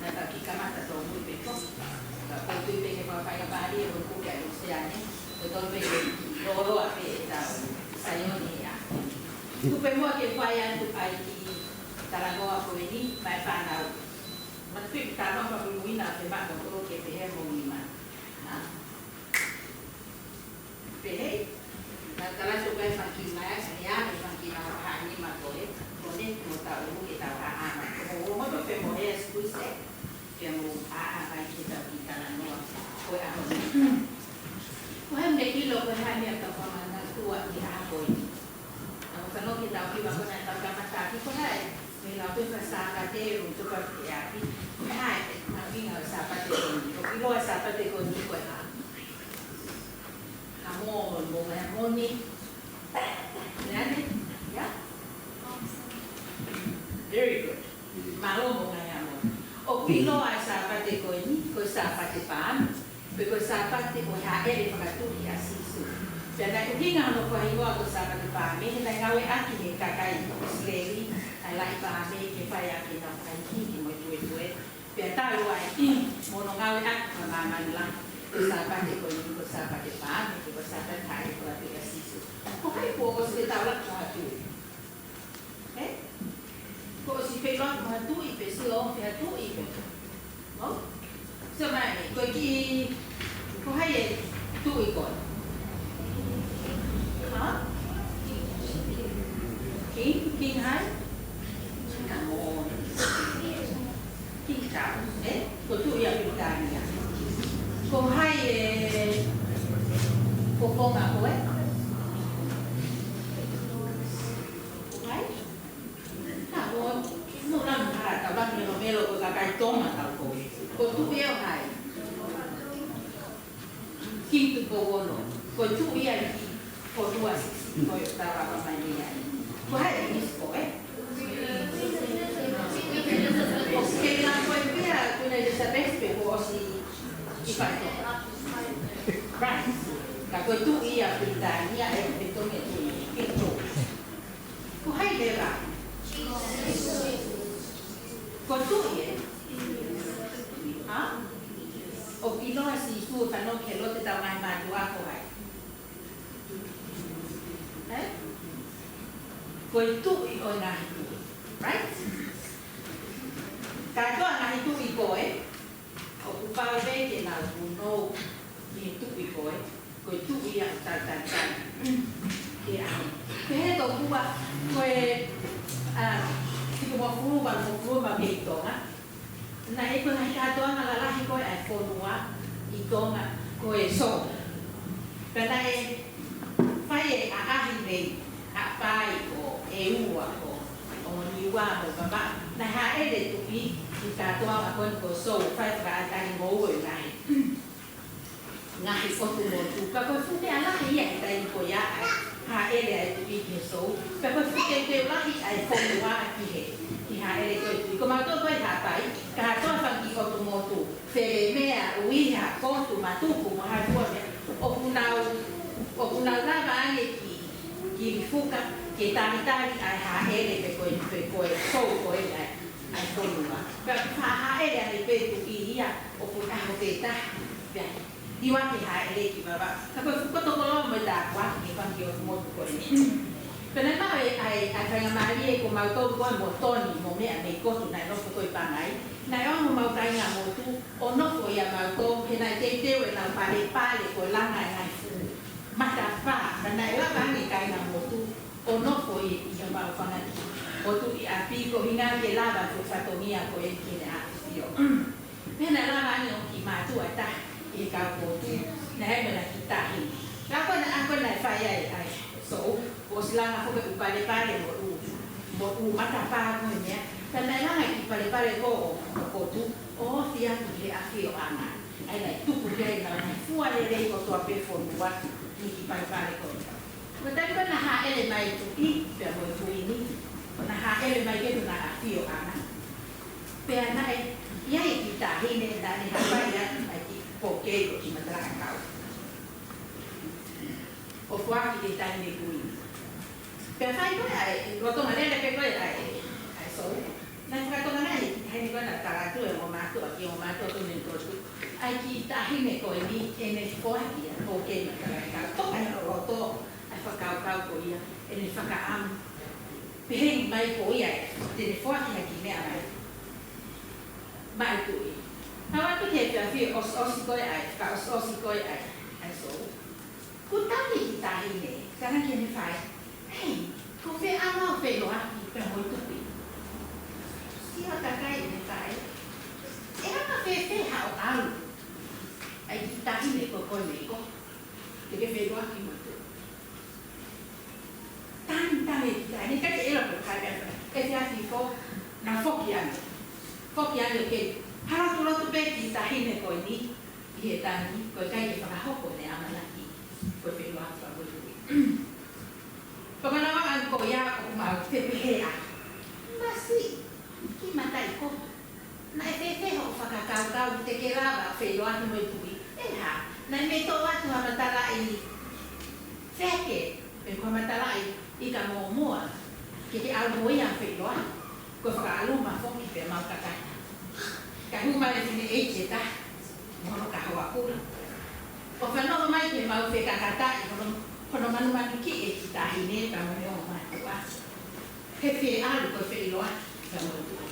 Naʻa tau kiʻi kamata tōmui pē ko. Ka ʻoku ou tui pē ke fakafaingataʻa ʻa e ʻuluaki ʻa e ʻosi ane, ko e tolu pē ke lōloa pē ʻetau Saione ia. Tuku pē muʻa ke fai atu ʻa e kiʻi talanoa ko eni maʻa e fānau. Manatuʻi ʻoku tau fakamuimuina ʻa e maʻa ko ē ke pehē mo nima. Nā. Pehē. Naʻa tau ʻalu atu ko e fanga kiʻi meʻa, ka ʻi ai e fanga kiʻi meʻa ʻoku haʻanima ko ē, ko eni ko hotau ʻuluaki ʻetau ʻaʻana. Ko hoʻomou loto pē mo e squeeze ē, ke mou ʻaʻana mai ki heʻetau kiʻi talanoa ko e ʻaho ni. Ko e hā e meʻa ʻoku ʻilo ko e hā e meʻa ʻoku tau fakamanatua ʻi he ʻaho ko eni. Naʻa ku fanongo ki heʻetau hiva ko ē naʻa tau kamata ʻaki ko ē, mei he lau pē faka-Sāpate, ʻo tuku atu ki ʻapi. Ko e hā e mahuʻinga ʻo e Sāpate ko eni? ʻOku ʻiloa e Sāpate ko eni ko e hā? Hā mo, mo, mo, mo ni. Nea ne? Yeah? Very good. Mālō mo ngaahi hā mo. ʻOku ʻiloa e Sāpate ko eni, ko e Sāpate Paanu. Pea ko e Sāpate ko e hāʻele fakatuʻi ʻa Sīsū. Pea naʻe ʻuhinga hono fakahingoa ko e Sāpate Paame, he naʻe ngāueʻaki ʻe he kakai ʻIsileli ʻa e laʻi paame ke fai ʻaki ʻenau fakahikihiki mo e puepue. Pea talu ai mo hono ngāueʻaki fakamāmani lahi ʻo e Sāpate ko eni ko e Sāpate Paame, pe ko e Sāpate hāʻele fakatuʻi ʻa Sīsū. Ko hai kuo ʻosi ke tau laka mo ha tuʻi? Ē? Kuo ʻosi feʻiloaki mo ha tuʻi pe sio ʻo feʻiloaki mo ha tuʻi pe? Mo? Sio mai, ko e kiʻi, ko hai e tuʻi ko ē? Ha? King, King hai? Come on. King Charles, ē? Ko e tuʻi ʻa Pilitānia. Ko hai e fofonga ko ē? Ko hai? Ka ko, no, lanu hara, ka lanu melomelo ko e kakai Tonga tau ko. Ko e tuʻi ʻo hai? King Tupou Ono. Ko e tuʻi ia ʻi he fonua siʻisiʻi ko ē ʻoku tau lava mai ai. Ko hai e Pilinisi ko ē? ʻOku kei lava ko ē pea Kuini Elizabeth pe kuo ʻosi ʻi faʻitoka. Right. Ka ko e tuʻi ia ʻa Pilitānia ʻe fetongi e tuʻi King George. Ko hai leva? Ko e tuʻi ē? Ha? ʻOku ʻiloa ʻa Sīsū ʻo fanongo ki he lotu ʻetau ngaahi mātuʻa ko hai? Ē? Ko e tuʻi ʻo e ngaahi tuʻi. Right? Kātoa e ngaahi tuʻi ko ē, ʻoku pau pē ke nau punou ki he tuʻi ko ē, ko e tuʻi ia ʻoku tau talitali ki ai. Pehē ʻe he tokua, ko e, ā, hiku mo fulu, valu mo fulu, mau kei ʻi Tonga. Naʻe ʻi ai ko e ngaahi kātoanga lalahi ko ē ʻa e fonua ʻi Tonga ko e Sou. Pea naʻe fai e ʻaʻahi mei Haʻapai ko ʻEua ko ʻOniua mo Vavaʻu. Naʻe hāʻele e tuʻi ki he kātoanga ko ē ko Sou, fai fakaʻatā mo e ngaahi, ngaahi ʻotu motu. Pea ko e fuʻu meʻa lahi ia he taimi ko ia ʻa e hāʻele ʻa e tuʻi ki he Sou. Pea ko e fuʻu teuteu lahi ʻa e fonua ki he, ki he hāʻele ko ē e tuʻi. Ko mautolu ko ē ʻi Haʻapai, kātoa e fanga kiʻi ʻotu motu. Felemea, ʻUiha, Kotu, Matuku, mo ha fua meʻa. ʻOku nau, ʻoku nau lava ange ki, ki Lifuka, ke talitali ʻa e hāʻele pe ko e, pe ko e Sou ko ē ʻa e, ʻa e fonua. Pea faʻa hāʻele ange pē tuʻi ia, ʻo fuʻu ʻaho pē taha. Pea, ʻi ai ke hāʻele ki Vavaʻu. Ka ko e fuʻu koto koloa mo e tāpuaki ki he fanga kiʻi ʻotu motu ko eni. Pea naʻe maʻu e, ʻa e, ʻa e faingamālie ko mautolu ko ē mo Toni, mo meʻa mei Kotu naʻe nofo ko ē ʻi Pangai. Naʻe ʻoange homau kāinga motu, ʻo nofo ʻia mautolu, he naʻe teuteu ʻenau palepale ko e langa e ngaahi fuʻu matapā, ka naʻe lava ange e kāinga motu ʻo nofo ʻi, ʻi homau fanga kiʻi motu ʻi ʻapi, ko e ʻuhinga ke lava e fuʻu fatongia ko ē ki heʻene ʻAfio. Pea naʻe lava ange ʻo e kiʻi mātuʻa ʻe taha ʻi he kau Kotu, naʻe ʻi ai mo ʻena kiʻi taʻahine. Ka ko ena, ko ena naʻe fai ai ʻa e Sou, ʻosi langa foki e ʻū palepale mo e ʻū, mo e ʻū matapā mo e meʻa. Pea naʻe langa e kiʻi palepale ko ē ʻo, ʻo Kotu, ʻo ofi atu ki he ʻafioʻanga. ʻA ia naʻe tuku ki ai ʻenau ngaahi fua lelei kotoa pē e fonua ʻi he kiʻi palepale ko ē. Ko e taimi ko ē naʻe hāʻele mai e tuʻi, pea mo e kuini, naʻe hāʻele mai ki heʻena ʻafioʻanga. Pea naʻe ʻi ai e kiʻi taʻahine naʻá ne hafai ʻa e kiʻi pōkei ʻo e kiʻi matalakakau. ʻO foaki ki he taʻahine kuini. Pea fai ko ē ʻa e, lolotonga lele pē ko ē ʻa e, ʻa e Sou. Naʻe fakatokangaʻi ʻe he kiʻi taʻahine ko ē naʻe tala atu ʻe he ongo mātuʻa ki he ongo mātuʻa ko ē naʻe tuku atu, ʻa e kiʻi taʻahine ko eni ʻene foaki ʻa e pōkei matalakakau. Toka ʻi loto ʻa e fakakaukau ko ia, ʻene fakaʻamu. Pehē mai ko ia ē, te ne foaki ha kiʻi meʻa mai. Mai tuʻi. Tau atu ki he efiafi ʻosiʻosi ko ē ʻa e, fakaʻosiʻosi ko ē ʻa e, ʻa e Sou. Kuo tali e kiʻi taʻahine, talaange ki heʻene faʻē, "Hei, ko fē ʻalu ʻo feʻiloaki pea mo e tuʻi?" Sio e kakai ki heʻene faʻē, "ʻE anga fēfē haʻo ʻalu ʻa e kiʻi taʻahine ko ē ko ē mei Kotu, ke ke feʻiloaki mo e tuʻi?" Talitali e kiʻi taʻahine, ka ke ʻilo ko e hā e meʻa, efiafi foki, naʻe foki ange. Foki ange ʻo kei, hala atu lotu pē e kiʻi taʻahine ko eni, ʻi he tangi, ko e ʻikai ke fakahoko ʻene ʻamanaki, ko e feʻiloaki pea mo e tuʻi. Pea ko ʻena vaʻinga ko ia ʻoku mau fepehē ai. Masiʻi, kiʻi mataʻikoloa. Naʻe fēfē hoʻo fakakaukau te ke lava ʻo feʻiloaki mo e tuʻi, ʻE hā, naʻe mei toʻo atu ha matalaʻi feke, pe ko ha matalaʻi ika mōmoa, ke ke ʻalu mo ia ʻo feʻiloaki, ko e fakaʻaluma foki pea mau kakata. Kae hū mai e fineʻeiki ʻe taha, mo hono kahoa kula. ʻO fanongo mai ki heʻemau fekakataʻi, hono, hono manumanukiʻi e kiʻi taʻahine pea mo e ongo mātuʻa. He fie ʻalu ko e feʻiloaki pea mo e tuʻa.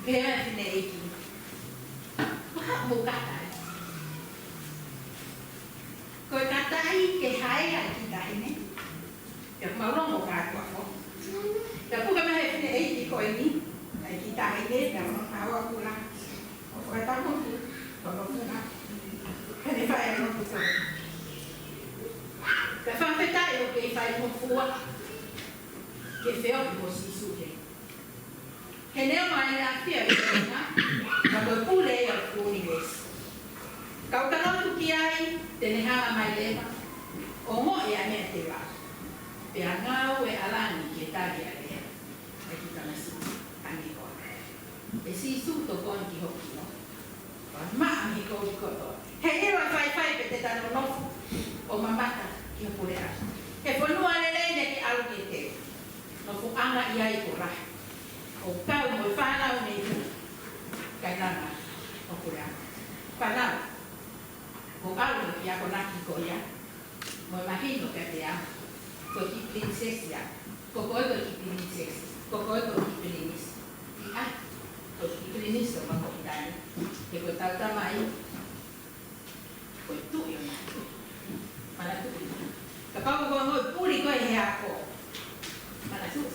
Pehē ʻe he fineʻeiki, ko e hā hoʻomou kata ai? Ko e kata ai ke haea e kiʻi taʻahine. Pea mau longo kātoa foki. Pea puke mai ʻe he fineʻeiki ko eni ʻa e kiʻi taʻahine, pea mo hono kahoa kula. ʻO fakatapu ki hono funga. Ka ne fai ange hono puke. Pea fakafetaʻi ʻoku kei faingofua ke feohi mo Sīsū he He neongo ʻene ʻafio ʻi he funga, ka ko e pule ia ʻo e ʻunivēsi. Ka u ka lotu ki ai, te ne hanga mai leva ʻo ongoʻi ʻa e meʻa te u ʻalu. Pea ngāue ʻa langi ke tali ʻa e lea ʻa e kiʻi tamasiʻi angahala. ʻE Sīsū, tokoni ki hoku kinohi. Maʻa mei he kovi kotoa. He ʻilo ʻa e faifai pea te ta nonofo ʻo mamata ki ho puleʻanga. He fonua lelei naʻa ke ʻalu ke teu. Nofoʻanga ʻi ai ko lahi. ʻO kau mo e fānau mei he kainanga ʻo e puleʻanga. Fānau, ko e ʻalu ki he akonaki ko ia. Mo e mahino kiate au, ko e kiʻi pilinisesi ia. Ko koe ko e kiʻi pilinisesi. Ko koe ko e kiʻi pilinisi. ʻI ai, ko e kiʻi pilinisi ʻo Makoʻitani. He ko ʻetau tamai, ko e tuʻi ʻo e ngaahi tuʻi. Manatuʻi. Kapau ko e ongoʻi puli koe he ako, manatuʻi.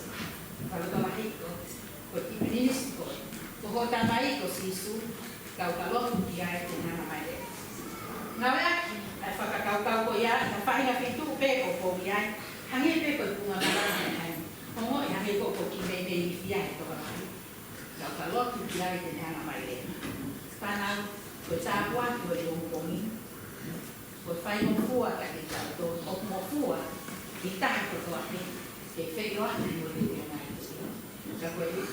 Ka loto lahi koe, ko e kiʻi pilinisi koe. Ko hoʻo tamai ko Sīsū, kau ka lotu ki ai te ne hanga mai leva. Ngāueʻaki ʻa e fakakaukau ko ia ʻi ha faʻahinga feituʻu pē ʻoku ou ʻi ai, hangē pē ko e tuʻunga malanga ʻi ai. Ongoʻi hangē ko ʻeku kiʻi meimei ilifia he tokolahi. Kau ka lotu ki ai te ne hanga mai leva. Fānau, ko e tāpuaki ʻo e pongipongi, ko e faingofua kiate kitautolu ʻoku ngofua ʻi he taha kotoa pē ke feʻiloaki mo e tuʻi ʻo e ngaahi tuʻi. Ka ko e,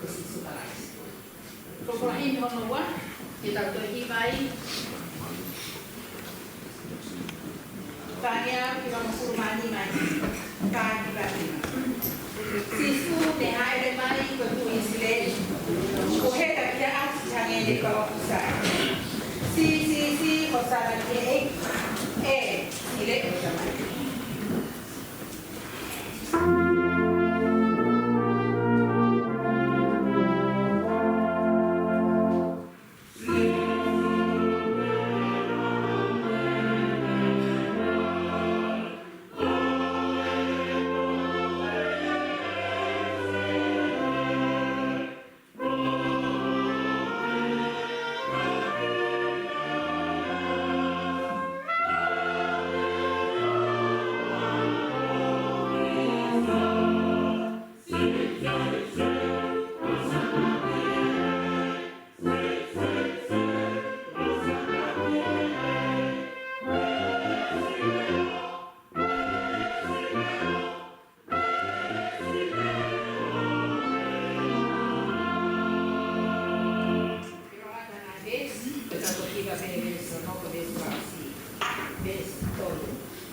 ko Sīsū Kalaisi. Ko e folofola himi hono ua, ke tau toe hiva ai. Fāngeau ki he hongofulu mā nima, fā hiva nima. Sīsū ne hāʻele mai ko e Tuʻi ʻIsileli. Kuo heka ki he ʻapi hangē ne palōfisai. Sī, sī, sī, Hōsana ki he ʻEiki. ʻĒ, siʻi leʻo ʻo e Tamai.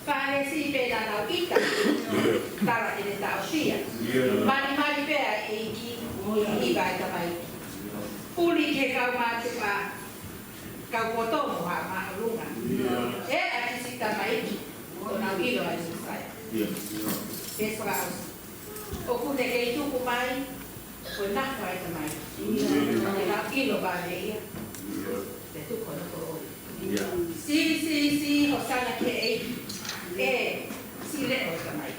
Fālesi pē naʻa nau ʻita, tala ʻene taʻosia. Malimali pē ʻa e ʻEiki, mo e hiva ʻa e tamaiki. Puli ki he kau mātuʻa, kau poto mo haʻa māʻolunga. ʻĒ, ʻa e kiʻi tamaiki, ʻoku nau ʻilo ʻa e Mīsaia. Veesi fakaʻosi. ʻOku ne kei tuku mai, ko e nafa ʻa e tamaiki. Ke nau ʻilo vave ia. Te tuku hono koloa. Sī, sī, sī, Hōsana ki he ʻEiki. ʻĒ, siʻi leʻo ʻo e Tamai.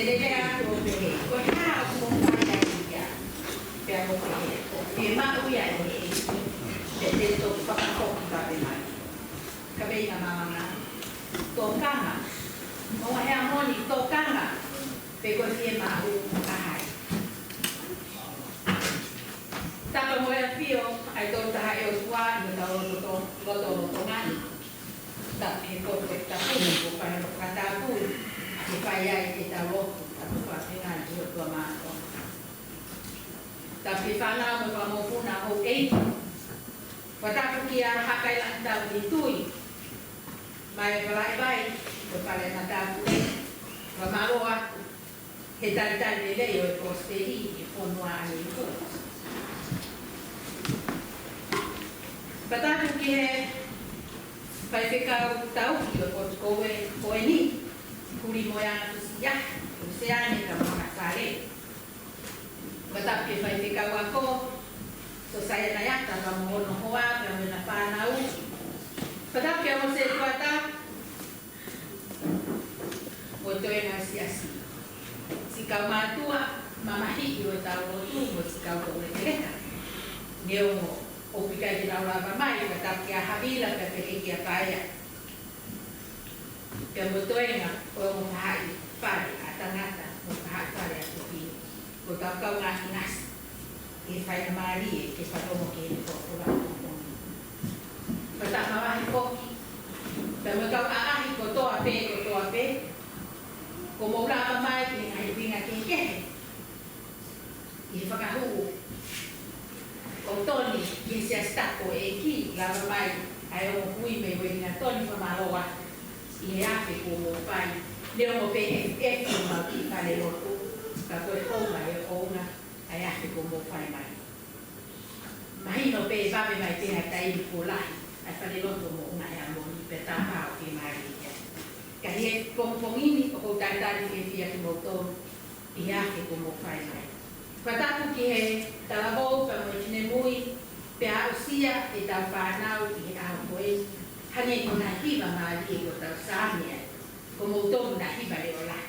Te lea atu ʻo pehē, ko e hā ʻoku mou fai ai ia? Pea mou pehē, ʻoku fiemaʻu ia ʻe he ʻEiki, pea te ne toki fakafoki vave mai. Kaveinga malanga, tokanga. Mo e hā e moʻoni, tokanga, pe ko e fiemaʻu ʻa hai? Tapa mo e ʻafio ʻa e Tolu Tahaʻi ʻOtua ʻi hotau loto, loto, lotolotonga. Tapu ki he koto e tapu, ko e fai hono fakatapu, ke fai ai ʻetau lotu, tapu fakafengai ki he ʻOtua Māfimafi. Tapu ki he fānau mo e fanga mokopuna houʻeiki. Fakatapu kia Hakai Langitau Tuitui, mai Valaʻevai, ko e fale matāpule, fakamālō atu he talitali lelei ʻo e Kosipeli ʻi he fonua ʻa e ʻEiki. Fakatapu ki he faifekau tauhi ʻo e potu ko ē, ko eni, Kulimoeana Tusia, Luseane Kamoana Sale. Fakatapu ki he faifekau ako, Sosaiana Yata, pea mo hono hoa, pea mo ʻena fānau. Fakatapu kia Mose Tuata, mo e toenga siasi. Siʻi kau mātuʻa mamahiʻi ʻo ʻetau lotu, mo siʻi kau toulekeleka. Neongo ʻoku ʻikai ke nau lava mai, fakatapu kia Havila, pea pehē kia Paea. Pea mo e toenga ʻo e ongo faʻahi fale ʻa tangata, mo e faʻahi fale ʻa tokoni. Ko ʻetau kaungā ʻinasi, ʻi he faingamālie ke fanongo ki he folofola ʻo e ʻaho ni. Fakatapu mavahe foki, pea mo e kau ʻaʻahi kotoa pē, kotoa pē, kuo mou lava mai ki he ngaahi ʻuhinga kehekehe. ʻI he fakahū ʻo Toni ki he Siasi Tapu ʻo e ʻEiki, lava mai ʻa e ongo kui mei Uelingatoni, fakamālō atu ʻi he afe kuo mou fai. Neongo pē ʻe, ʻe mau ki fale lotu, ka ko e hounga ʻe hounga ʻa e afe kuo mou fai mai. Mahino pē vave mai pē ha taimi kuo lahi ʻa e fale lotu ʻo Moʻunga Heamoni, pea tā pau ke mālie ia. Ka ʻi he pongipongi ni ʻoku ou talitali fiefia kimoutolu ʻi he afe kuo mou fai mai. Fakatapu ki he talavou pea mo e finemui, pea aʻusia ʻetau fānau ʻi he ʻaho ko ē, hangē ko e ngaahi hiva mālie kuo tau saame ai, ko moutolu ngaahi hiva leʻo lahi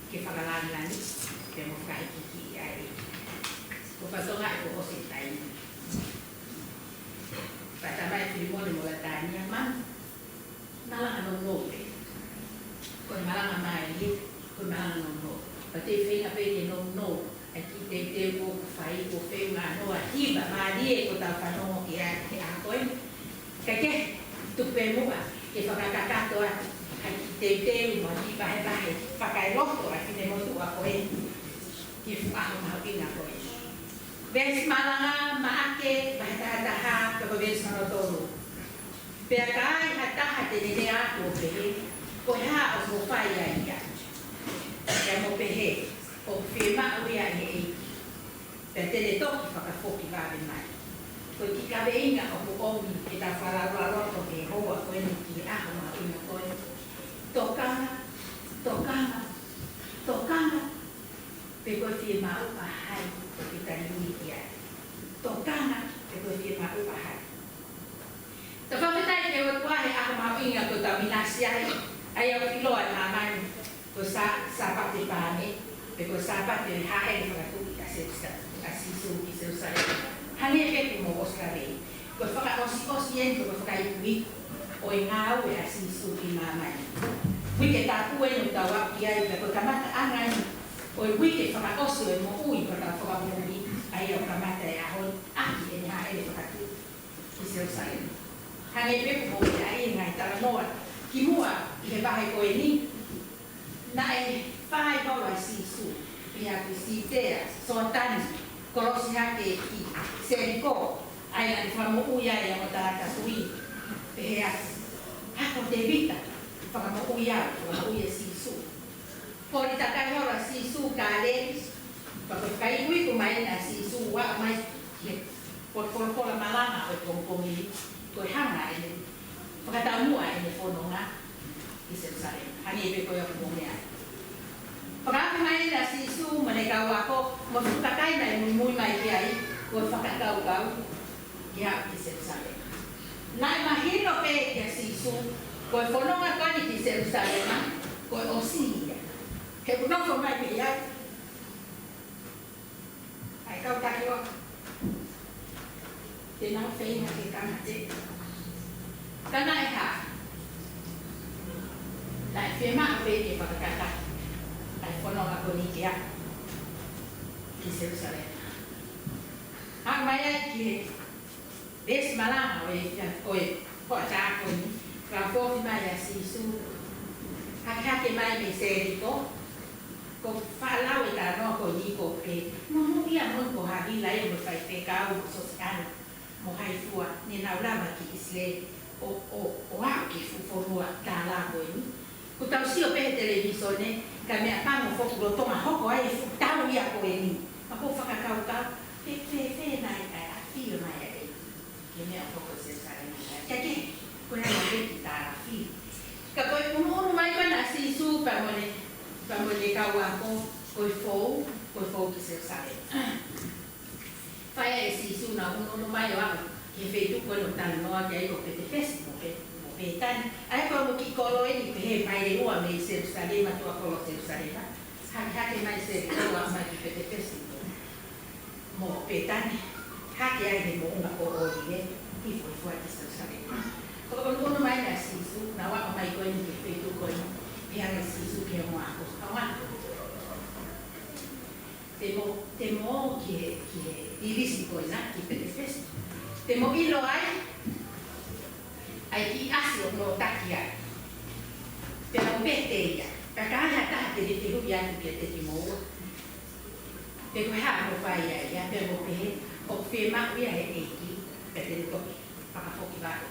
ke fakalāngilangiʻi, pea mo fakahīkihikiʻi ai. Ko e fatongia ʻoku ʻosi e taimi. Pea tā mai Filimone mo Latania, manu. Malanga nounou pē. Ko e malanga mālie, ko e malanga nounou. Pea te u feinga pē ke nounou ʻa e kiʻi teuteu ʻoku fai, ʻoku feʻunga noa hiva mālie kuo tau fanongo ki ai he ʻaho ko eni. Kae kehe, tuku pē muʻa ke fakakakato atu ha kiʻi teuteu mo ha kiʻi vahevahe fakaeloto ʻa e finemotuʻa ko eni ki he fuʻu ʻaho mahuʻinga ko eni. Veesi malanga, Maʻake vahe taha taha, pea ko e veesi hono tolu. Pea ka ai ha taha te ne lea atu ʻo pehē, ko e hā ʻoku mou fai ai ia? Pea mou pehē, ʻoku fiemaʻu ia ʻe he ʻEiki, pea te ne toki fakafoki vave mai. Ko e kiʻi kaveinga ʻoku ʻomi ke tau fakalaulauloto he houa ko eni ki he ʻaho mahuʻinga ko eni. Tokanga, tokanga, tokanga, pe ko e fiemaʻu ʻa hai ʻoku ke tali ui ki ai. Tokanga, pe ko e fiemaʻu ʻa hai. Tau fakafetaʻi ki he ʻOtua he ʻaho mahuʻinga kuo tau ʻinasi ai, ʻa ia ʻoku ʻiloa ʻe māmani ko e Sā-, Sāpate Paame, pe ko e Sāpate ʻo e hāʻele fakatuʻi ʻa Sē-, ʻa Sīsū ki Selūsalema. Hangē pē ko hoʻomou ʻosi lavei, ko e fakaʻosiʻosi eni, ko e fakaikuiku ʻo e ngāue ʻa Sīsū ki māmani. Uike tapu eni ʻoku tau aʻu ki ai, pea ko e kamataʻanga eni ʻo e uike fakaʻosi ʻo e moʻui ʻo hotau Fakamoʻui, ʻa ia ʻoku kamata he ʻaho ni ʻaki ʻene hāʻele fakatuʻi ki Selūsalema. Hangē pē ko hoʻomou meaʻi e ngaahi talanoa kimuʻa ʻi he vahe ko eni, naʻe fai holo ʻa Sīsū, pea ʻi Siutea, Soatani, kolosi hake ki Seliko, ʻa ia naʻe fakamoʻui ai ʻa e ongo tangata kui, pehē atu, Ako Tēvita, fakamoʻui au, fakamoʻui ʻa Sīsū. Holi takai holo ʻa Sīsū Kāleli, pea ko e fakaikuiku mai ʻa Sīsū ʻo aʻu mai ki he folofola malanga ʻo e pongipongi ni, ko e hanga ʻe he fakataumuʻa ʻene fononga ki Selūsalema. Hangē pē ko ia ʻoku mou meaʻi. Fakaafe mai ʻa Sīsū mo ʻene kau ako, mo e fuʻu kakai naʻe muimui mai ki ai, ko e fakakaukau ke aʻu ki Selūsalema. Naʻe mahino pē kia Sīsū, ko e fononga ko eni ki Selūsalema, ko e ʻosi ia. He ʻoku nofo mai pē he Te nau feinga ke kamata. Ka naʻe hā? Naʻe fiemaʻu pē ke fakakakato ʻa e fononga ko eni ke aʻu ki Selusalema. Hanga mai ai ki he veesi malanga ʻo e, ʻo e, ʻo e tā ko eni, ka foki mai ʻa Sīsū, hakehake mai mei Seliko, ko e faʻa lau e talanoa ko eni ko e, monūʻia moʻoni ko Havila ia mo e faifekau mo Sosiano mo hai fua, ne nau lava ki ʻIsileli ʻo, ʻo, ʻo aʻu ki he fuʻu fonua tālā ko eni. Kuo tau sio pē he televīsone, ka meʻapango foki lolotonga hoko ai e fuʻu tau ia ko eni. Ka ʻoku ou fakakaukau, fēfē, fēfē nai ʻa e ʻafio mai ʻa e ʻEiki ki he meʻa ʻoku hoko ʻi Selusalema. Ka ke, ko e anga pē ki tālafi. Ka ko e ʻunuʻunu mai ko ena ʻa Sīsū pea mo ʻene, pea mo ʻene kau ako, ko e fou, ko e fou ki Selusalema. Fai ai ʻe Sīsū, nau ʻunuʻunu mai ʻo aʻu ki he feituʻu ko ē ʻoku talanoa ki ai ko Petefesi mo Pe-, mo Pētani. ʻA ia ko e ongo kiʻi kolo eni pehē maile ua mei Selusalema, tuʻa kolo Selusalema. Hakehake mai Seliko ʻo aʻu mai ki Petefesi mo, mo Pētani. Hake ai he moʻunga ko ʻŌlive, hifo hifo ai ki Selusalema. Ko e ʻunuʻunu mai ʻa Sīsū, nau aʻu mai ko eni ki he feituʻu ko eni, pehē ange ʻe Sīsū ki he ongo ako, ongo ako. Te mo, te mo ki he, ki he ʻilisi ko ena, ki Petefesi. Te mo ʻilo ai ʻa e kiʻi ʻasi ʻoku noʻotaki ai. Pea mo vete ia. Pea ka ai ha taha te ne fehuʻi atu kiate kimoua, pe ko e hā hoʻomou fai ai ia, pea mo pehē, ʻoku fiemaʻu ia ʻe he ʻEiki, pea te ne toki fakafoki vave.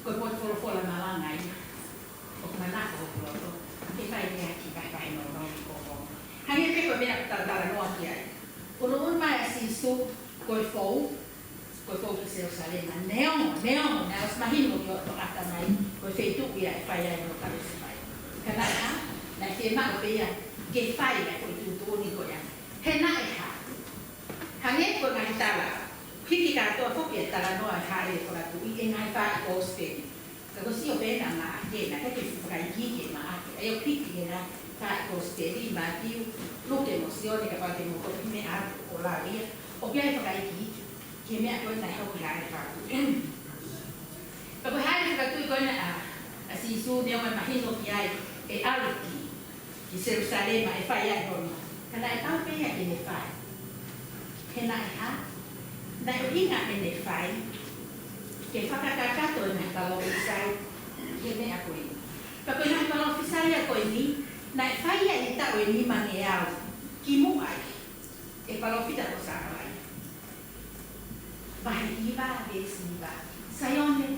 Ko e potu folofola malanga ia. ʻOku manako hoku loto ke fai ki ai ha kiʻi vahevahe nounou ʻi he konga. Hangē pē ko e meʻa ʻoku tau talanoa ki ai. ʻUnuʻunu mai ʻa Sīsū, ko e fou, ko e fou ki Selusalema. Neongo, neongo, naʻe ʻosi mahino ki hoto ʻatamai, ko e feituʻu ia ʻe fai ai hono kalosi mai. Ka naʻe hā? Naʻe fiemaʻu pē ia ke fai ʻa e foʻi tuʻutuʻuni ko ia. He naʻe hā? Hangē ko e ngaahi tala, hiki kātoa foki e talanoa ʻa e Hāʻele Fakatuʻi ʻi he ngaahi faaʻi kosipeli. Ka ko e sio pē ena ʻa Maʻake, naʻe ʻikai ke fuʻu fakaikiiki ʻe Maʻake. ʻA ia ʻoku hiki ʻi he ngaahi faaʻi kosipeli, Mātiu, Luke mo Sione, kapau te mou toki meʻa atu ʻo lau ia, ʻoku ʻi ai e fakaikiiki ki he meʻa ko ē naʻe hoko he Hāʻele Fakatuʻi. Ka ko e Hāʻele Fakatuʻi ko ena ʻa, ʻa Sīsū, neongo ʻene mahino ki ai ʻe ʻalu ki ki Selusalema ʻe fai ai hono. Ka naʻe pau pē ia ke ne fai. He naʻe hā? Naʻe ʻuhinga ʻene fai ke fakakakato ʻene palōfisai ki he meʻa ko eni. Pea ko ʻene palōfisai ia ko eni, naʻe fai ia ʻi he taʻu ʻe nimangeau kimuʻa ʻi he palōfita ko Sakalaia. Vahe hiva, veesi hiva. Saione,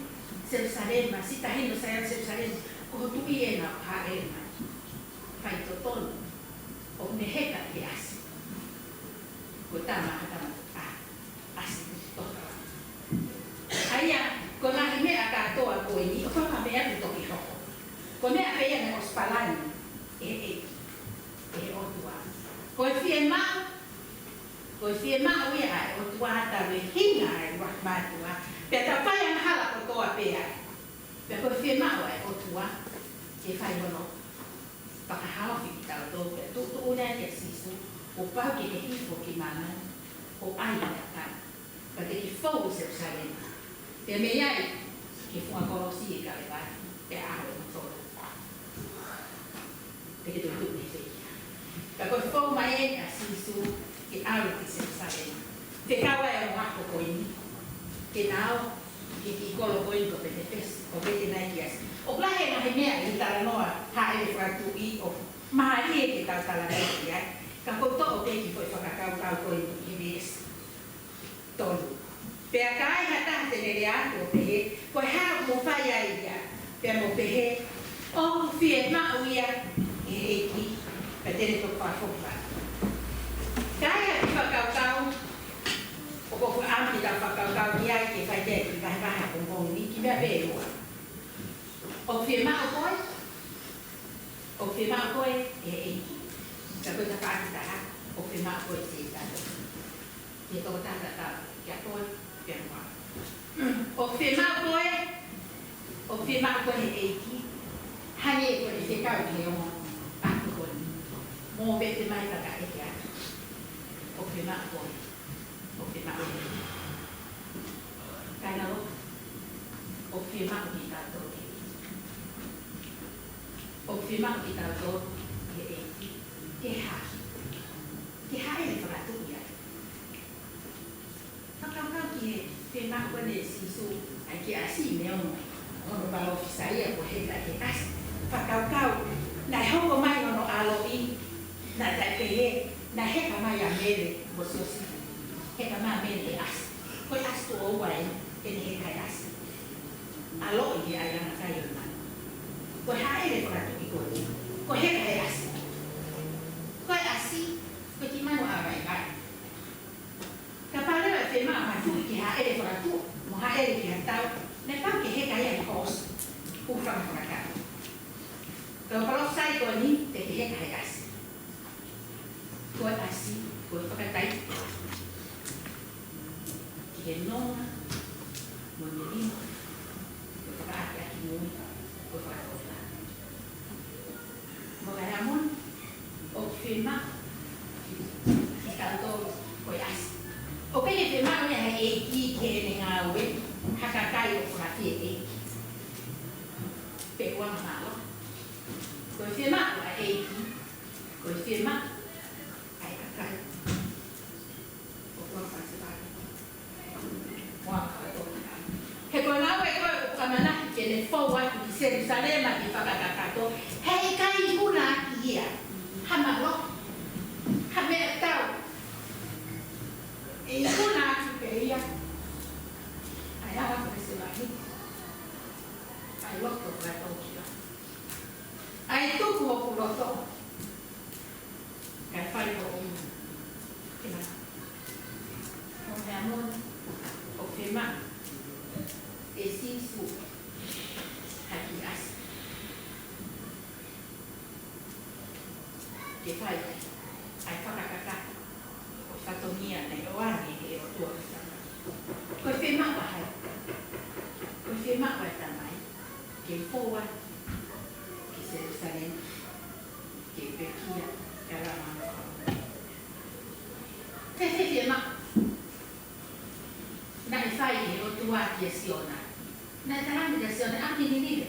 Selusalema, siʻi taʻahine ʻo Saione, Selusalema, ko ho tuʻi ena ʻoku hāʻele mai. Faitotonu ʻoku ne heka he ʻasi. Ko e tama, ha tama, ʻa, ʻasi, toka. ʻA ia, ko e ngaahi meʻa kātoa ko eni, ʻoku ʻikai ko e meʻa ʻoku toki hoko. Ko e meʻa pē ia naʻe ʻosi palani ʻe he ʻEiki, ʻe he ʻOtua. Ko e fiemaʻu, ko e fiemaʻu ia ʻa e ʻOtua talu e hinga ʻa e ʻuluaki mātuʻa, pea ta fai angahala kotoa pē ai. Pea ko e fiemaʻu ʻa e ʻOtua ke fai hono fakahaofi kitautolu, pea tuʻutuʻuni ai kia Sīsū, kuo pau ke ke hifo ki māmani, ʻo ʻai ʻa e tataki. Pea te ke fou ʻi Selusalema. Pea mei ai ki he funga kolosi ʻi Kalevale, pea ʻaho ʻe tolu te ke toki tuʻu mei he pekia. Ka ko e fou mai eni ʻa Sīsū ke ʻalu ki Selusalema. Fekau ai e ongo ako ko eni ke nau ō ki he kiʻi kolo ko eni ko Petefesi, ʻo vete mai ki ʻasi. ʻOku lahi e ngaahi meʻa ʻi he talanoa Hāʻele Fakatuʻi ʻoku mālie ke tau talanoa ki ai. Ka ko e toʻo pē kiʻi foʻi fakakaukau ko eni he veesi tolu. Pea ka ai ha taha te ne lea atu ʻo pehē, ko e hā ʻoku mou fai ai ia? Pea mou pehē, ʻoku fiemaʻu ia ʻe he ʻEiki, pea te ne toki fakafoki vave. Ka ai ha kiʻi fakakaukau ʻoku ou fakaʻamu ke tau fakakaukau ki ai, ke fai ki ai e kiʻi vahevahe ʻapongipongi ni, kiʻi meʻa pē ʻe ua. ʻOku fiemaʻu koe? ʻOku fiemaʻu koe ʻe he ʻEiki? Ka ko e tafaʻaki taha, ʻoku fiemaʻu koe ʻe Sētane? Ki he tokotaha tatau, kia koe, kia koe. ʻOku fiemaʻu koe? ʻOku fiemaʻu koe ʻe he ʻEiki? Hangē ko e fekau ki he ongo ako ko eni. Mou vete mai pea ka ʻeke atu. ʻOku fiemaʻu koe? ʻOku fiemaʻu ʻe he ʻEiki? Kāinga, ʻoku fiemaʻu kitautolu ʻe, ʻoku fiemaʻu kitautolu ʻe he ʻEiki ke hā, ke hāʻele fakatuʻi ai. Fakakaukau ki he fiemaʻu ko eni ʻa Sīsū ai ki he ʻasi, neongo hono palōfisai ia ko e heka he ʻasi. Fakakaukau, naʻe hoko mai hono ʻaloʻi, naʻe taʻe pehē, naʻe heka mai ʻa Mele mo Siosefa. Heka mai ʻa Mele he ʻasi. Ko e ʻasi tuʻo ua eni, ʻene heka he ʻasi. ʻAloʻi he ʻaiʻanga kai ʻo e manu. Ko e hāʻele fakatuʻi ko eni, ko e heka he ʻasi. Ko e ʻasi, ko e kiʻi manu ʻa vaivai. Kapau leva ʻe fiemaʻu ha tuʻi ke hāʻele fakatuʻa, mo hāʻele ki ha tau, naʻe pau ke heka ia he hoosi, ʻo fakafakatau. Ka ko e palōfisai ko eni, te ke heka he ʻasi. Ko e ʻasi, ko e fakataipe ki he nonga, mo e melino, ko e fakaakeake moʻui, ko e fakatōkilalo. Mou ʻai ʻa moʻoni, ʻoku fiemaʻu kitautolu ko e ʻasi. ʻOku ʻikai ke fiemaʻu ia ʻe he ʻEiki ki heʻene ngāue ha kakai ʻoku fakafieʻeiki pe ʻoku angamālohi. Ko e fiemaʻu ʻa e ʻEiki, ko e fiemaʻu ʻa e kakai ʻoku fakafieʻeiki. He ko e ngāue ko ē ʻoku ʻamanaki ke ne fou atu ki Selusalema ke fakakakato, heʻikai ikuna ʻaki ia ha mālohi, ha meʻatau. ʻE ikuna ʻaki pē ia ʻa e ala ko e sēvani, ʻa e loto fakatōkilalo, ʻa e tuku hoku loto kae fai hoʻo ʻuhinga. Ko e hā moʻoni ʻoku fiemaʻu ʻe Sīsū ha kiʻi ʻasi ke fai ai ʻa e fakakakato ʻo e fatongia naʻe ʻoange ʻe he ʻOtua ki he Tamai. Ko e fiemaʻu ʻa hai? Ko e fiemaʻu ʻa e Tamai ke fou atu ki Selusalema ke pekia, ke lava mo e fānau. Fēfē e fiemaʻu naʻe fai ʻe he ʻOtua kia Siona? Naʻe talaange kia Siona, aʻu ki Ninive.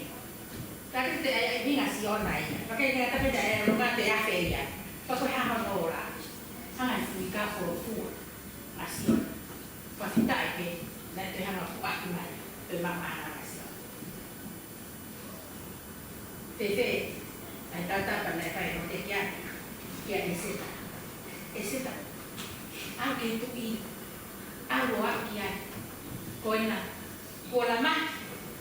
Ka ke te ai ai vinga Siona ia. Pea ke ngai tape te ai longa te afe ia. Pea ko e hā hono ola? Hanga ʻe he fuika ʻo fua ʻa Siona. Pea fita ai pē, naʻe toe hanga ʻo puʻaki mai, toe maʻamaʻa ʻa Siona. Fēfē ʻa e tautapa naʻe fai ʻe ʻOtua kia, kia ʻEseta? ʻEseta, ʻalu ki he tuʻi, ʻalu ʻo aʻu ki ai. Ko ena, kuo lava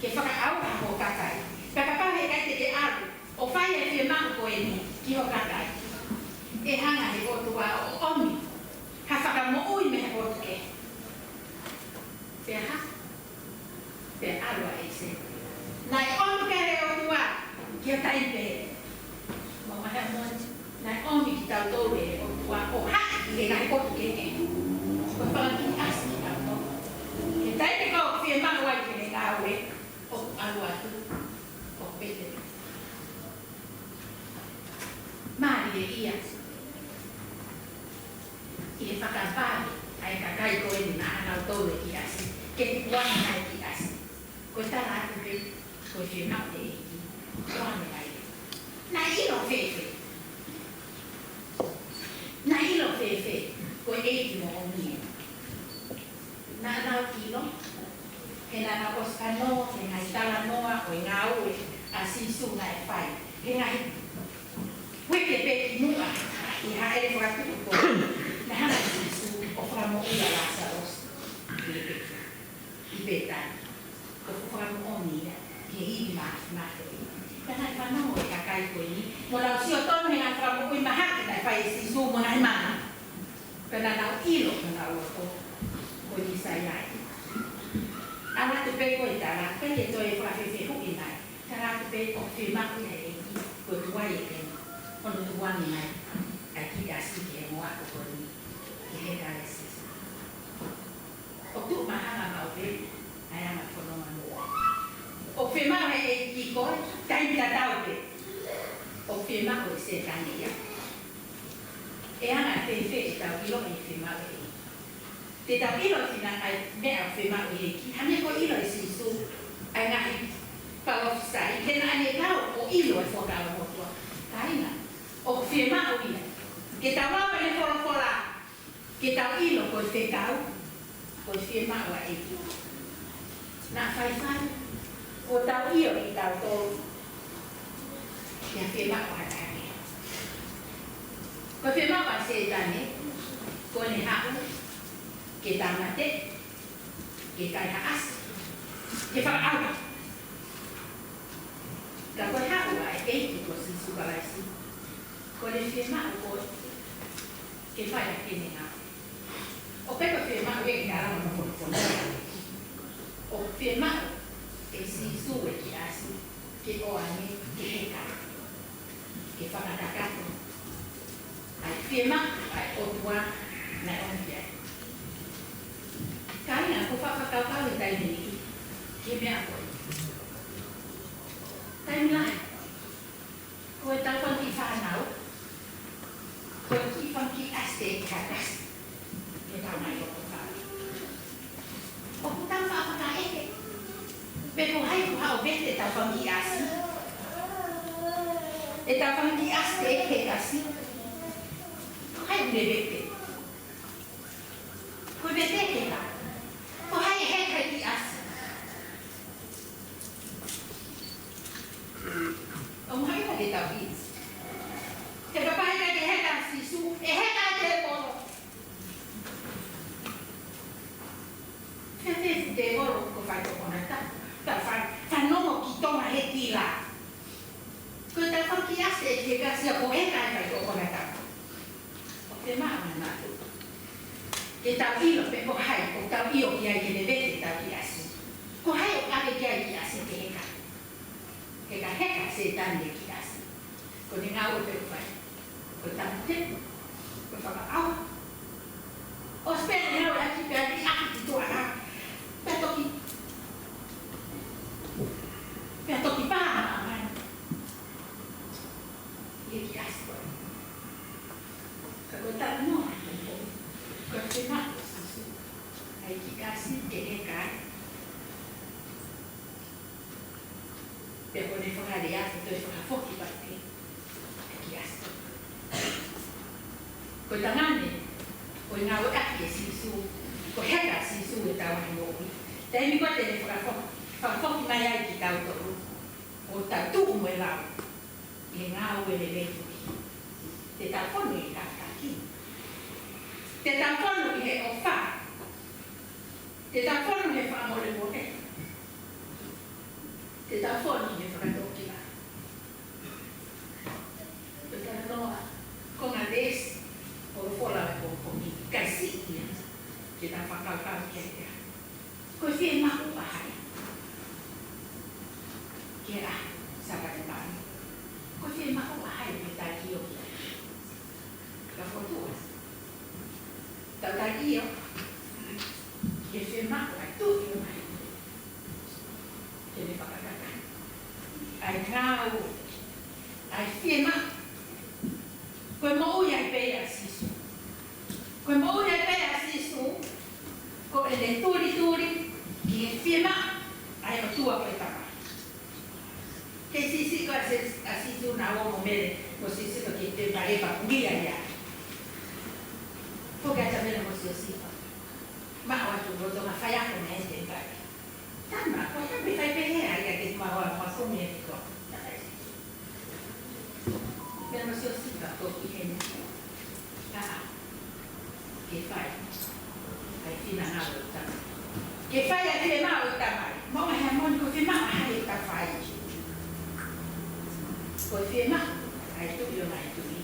ke fakaʻauha ho kakai. Pea kapau heʻikai te ke ʻalu ʻo fai e fiemaʻu ko eni ki ho kakai, ʻe hanga ʻe he ʻOtua ʻo ʻomi ha fakamoʻui mei he potu kehe. Pea hā? Pea ʻalu ʻa ʻEseta. Naʻe ʻomi pē ʻe he ʻOtua ki ha taimi pehē. Mou ʻai ʻa moʻoni, naʻe ʻomi kitautolu ʻe he ʻOtua ʻo haʻi ʻi he ngaahi potu kehekehe. Ko e fanga kiʻi ʻasi kitautolu. He taimi ko ē ʻoku fiemaʻu ai ke ne ngāue, ʻoku ʻalu atu ʻo pete. Mālie ia ʻi he fakapale ʻa e kakai ko eni naʻa nau tō he kiʻi ʻasi, ke tukuange ʻa e kiʻi ʻasi. Ko e tala atu pē, ko e fiemaʻu ʻe he ʻEiki, tukuange ai. Naʻe ʻilo fēfē? Naʻe ʻilo fēfē ko e ʻEiki moʻoni ē? Naʻa nau ʻilo, he naʻa nau ʻosi fanongo ki he ngaahi talanoa ʻo e ngāue ʻa Sīsū naʻe fai he ngaahi uike pē kimuʻa ʻi he hāʻele fakatuʻu ko ē naʻe hanga ʻe Sīsū ʻo fakamoʻui ʻa Lāsalosi ʻi he pekia ʻi Pētani. Ko e fakamoʻoni ia ki he ivi māfimafi. Pea naʻe fanongo e kakai ko eni, mo nau sio tonu he ngaahi fakamoʻui mahaki naʻe fai ʻe Sīsū mo e ngaahi mana. Pea naʻa nau ʻilo, naʻa nau loto, ko e Mīsaia ia. ʻAlu atu pē ko e tala, pea ʻe toe fakafefehuʻi mai. Tala atu pē ʻoku fiemaʻu ʻe he ʻEiki, ko e tuai eni, hono tukuange mai ʻa e kiʻi ʻasi ki he ongo ako ko eni, ki he heka ʻa Sīsū. ʻOku tuʻu mahanga maʻu pē ʻa e anga fononga moʻui. ʻOku fiemaʻu ʻe he ʻEiki koe, taimi tatau pē. ʻOku fiemaʻu ʻe Sētane ia. ʻE anga fēfē ʻetau ʻiloʻi e fiemaʻu ʻe he ʻEiki? Te tau ʻilo ʻa e fina-, ʻa e meʻa ʻoku fiemaʻu ʻe he ʻEiki. Hangē ko e ʻilo ʻe Sīsū ʻa e ngaahi palōfisai, he naʻa ne kau ʻo ʻilo ʻa e Fuakava Motuʻa. Kāinga, ʻoku fiemaʻu ia ke tau lau ʻene folofola, ke tau ʻilo ko e fekau, ko e fiemaʻu ʻa e ʻEiki. Naʻa faifai ʻo tau ʻilo ʻe kitautolu ia fiemaʻu ʻa e ʻEiki. Ko e fiemaʻu ʻa Sētane, ko ʻene haʻu ke tāmateʻi, ke kaihaʻasi, ke fakaʻauha. Ka ko e haʻu ʻa e ʻEiki ko Sīsū Kalaisi, ko ʻene fiemaʻu ko ē ke fai ʻaki ʻene ngāue. ʻOku ʻikai ko e fiemaʻu ia ke ala mo fonofono. ʻOku fiemaʻu ʻe Sīsū ʻe kiʻi ʻasi ke ʻoange ke heka, ke fakakakato ʻa e fiemaʻu ʻa e ʻOtua naʻe ʻomi ki ai. Kāinga, ʻoku ou faʻa fakakaukau he taimi ni ki he meʻa ko ē. Taimi lahi, ko e tau fanga kiʻi fānau, ko e kiʻi fanga kiʻi ʻasi ʻe kiʻi ʻasi ke tau mai ʻo ko fā. ʻOku tau faʻa fakaʻeke pe ko hai ʻoku haʻu ʻo vete ʻetau fanga kiʻi ʻasi. ʻEtau fanga kiʻi ʻasi ʻe kiʻi ʻasi. Ko hai ʻoku ne vete? Ko e vete ʻe heka. Ko hai ʻe heka e kiʻi ʻasi? ʻOku mahino ke tau ʻilo. He kapau he ʻikai ke heka ʻa Sīsū, ʻe heka ʻa e tēvolo. Fēfē ʻa e tēvolo? Ko e faitoʻo konatapu. Ka fai, fanongo ki Tonga he tila. Ko ʻetau fanga kiʻi ʻasi ʻe kiʻi ʻasi, ko e heka ʻa e faitoʻo konatapu. ʻOku fiemaʻu ʻe he mātuʻa ke tau ʻilo pe ko hai ʻoku tau ʻio ki ai ke ne vete ʻetau kiʻi ʻasi. Ko hai ʻoku ʻave ki ai e kiʻi ʻasi ke heka. He ka heka ʻa Sētane e kiʻi ʻasi, ko ʻene ngāue pē ʻoku fai ko e tāmateʻi, ko e fakaʻauha. ʻOsi pē ʻene ngāueʻaki pea liʻaki ki tuʻa, pea toki, pea toki pā mai ʻi he kiʻi ʻasi ko ē. Ka ko e talanoa ko e fiemaʻu ʻa Sīsū ʻa e kiʻi ʻasi ke heka ai. Pea ko ʻene fakalea ʻo toe fakafoki pē ʻa e kiʻi ʻasi. Ko e tangane, ko e ngāueʻaki ʻe Sīsū, ko e heka ʻa Sīsū ʻi heʻetau moʻui. Taimi ko ē te ne fakafoki, fakafoki mai ai kitautolu, ʻo tau tuʻu mo e lau ʻi he ngāue lelei ʻo e ʻEiki. Te tau fonu ʻi he kātaki. Te tau fonu ʻi he ʻofa. Te tau fonu ʻi he fakamolemole. Te tau fonu ʻi he fakatōkilalo. Te tau noa ko e ngaahi veesi ʻo e folofola ʻo e pongipongi ni, kae siʻi ia ke tau fakakaukau ki ai. Ko e fiemaʻu ʻa hai ki he ʻaho Sāpate Maʻu? Ko e fiemaʻu ʻa hai ʻoku tau ʻio ki ai? Ka fotu ʻa tau tau ʻio ki he fiemaʻu ʻa e Tuʻi ʻo e ngaahi tuʻi ke ne fakakakato ʻa e ngāue, ʻa e fiemaʻu. Ko e moʻui ai pē ʻa Sīsū. Ko e moʻui ai pē ʻa Sīsū, ko ʻene tulituli ki he fiemaʻu ʻa e ʻOtua ko e Tamai. Ke Sīsū ko ē, ʻa Sī-, ʻa Sīsū naʻa ō mo Mele, mo Sīsū ko ē ki he temipale pea pulia ia. Ko e ʻai ʻa Mele mo Siosifa maʻu atu lolotonga faiako mei he temipale. Tama, ko e hā e meʻa ʻe fai pehē ai ʻa e kei maʻu ʻa e maʻu kumi e piko. Pea mo Siosifa ko ē ʻi heni. Ka ke fai ʻa e finangalo ʻo e Tamai. Ke fai ʻa e fiemaʻu ʻo e Tamai. Maʻu ʻa e moʻoni ko e fiemaʻu ʻa hai ʻoku tau fai. Ko e fiemaʻu ʻa e Tuʻi ʻo e ngaahi tuʻi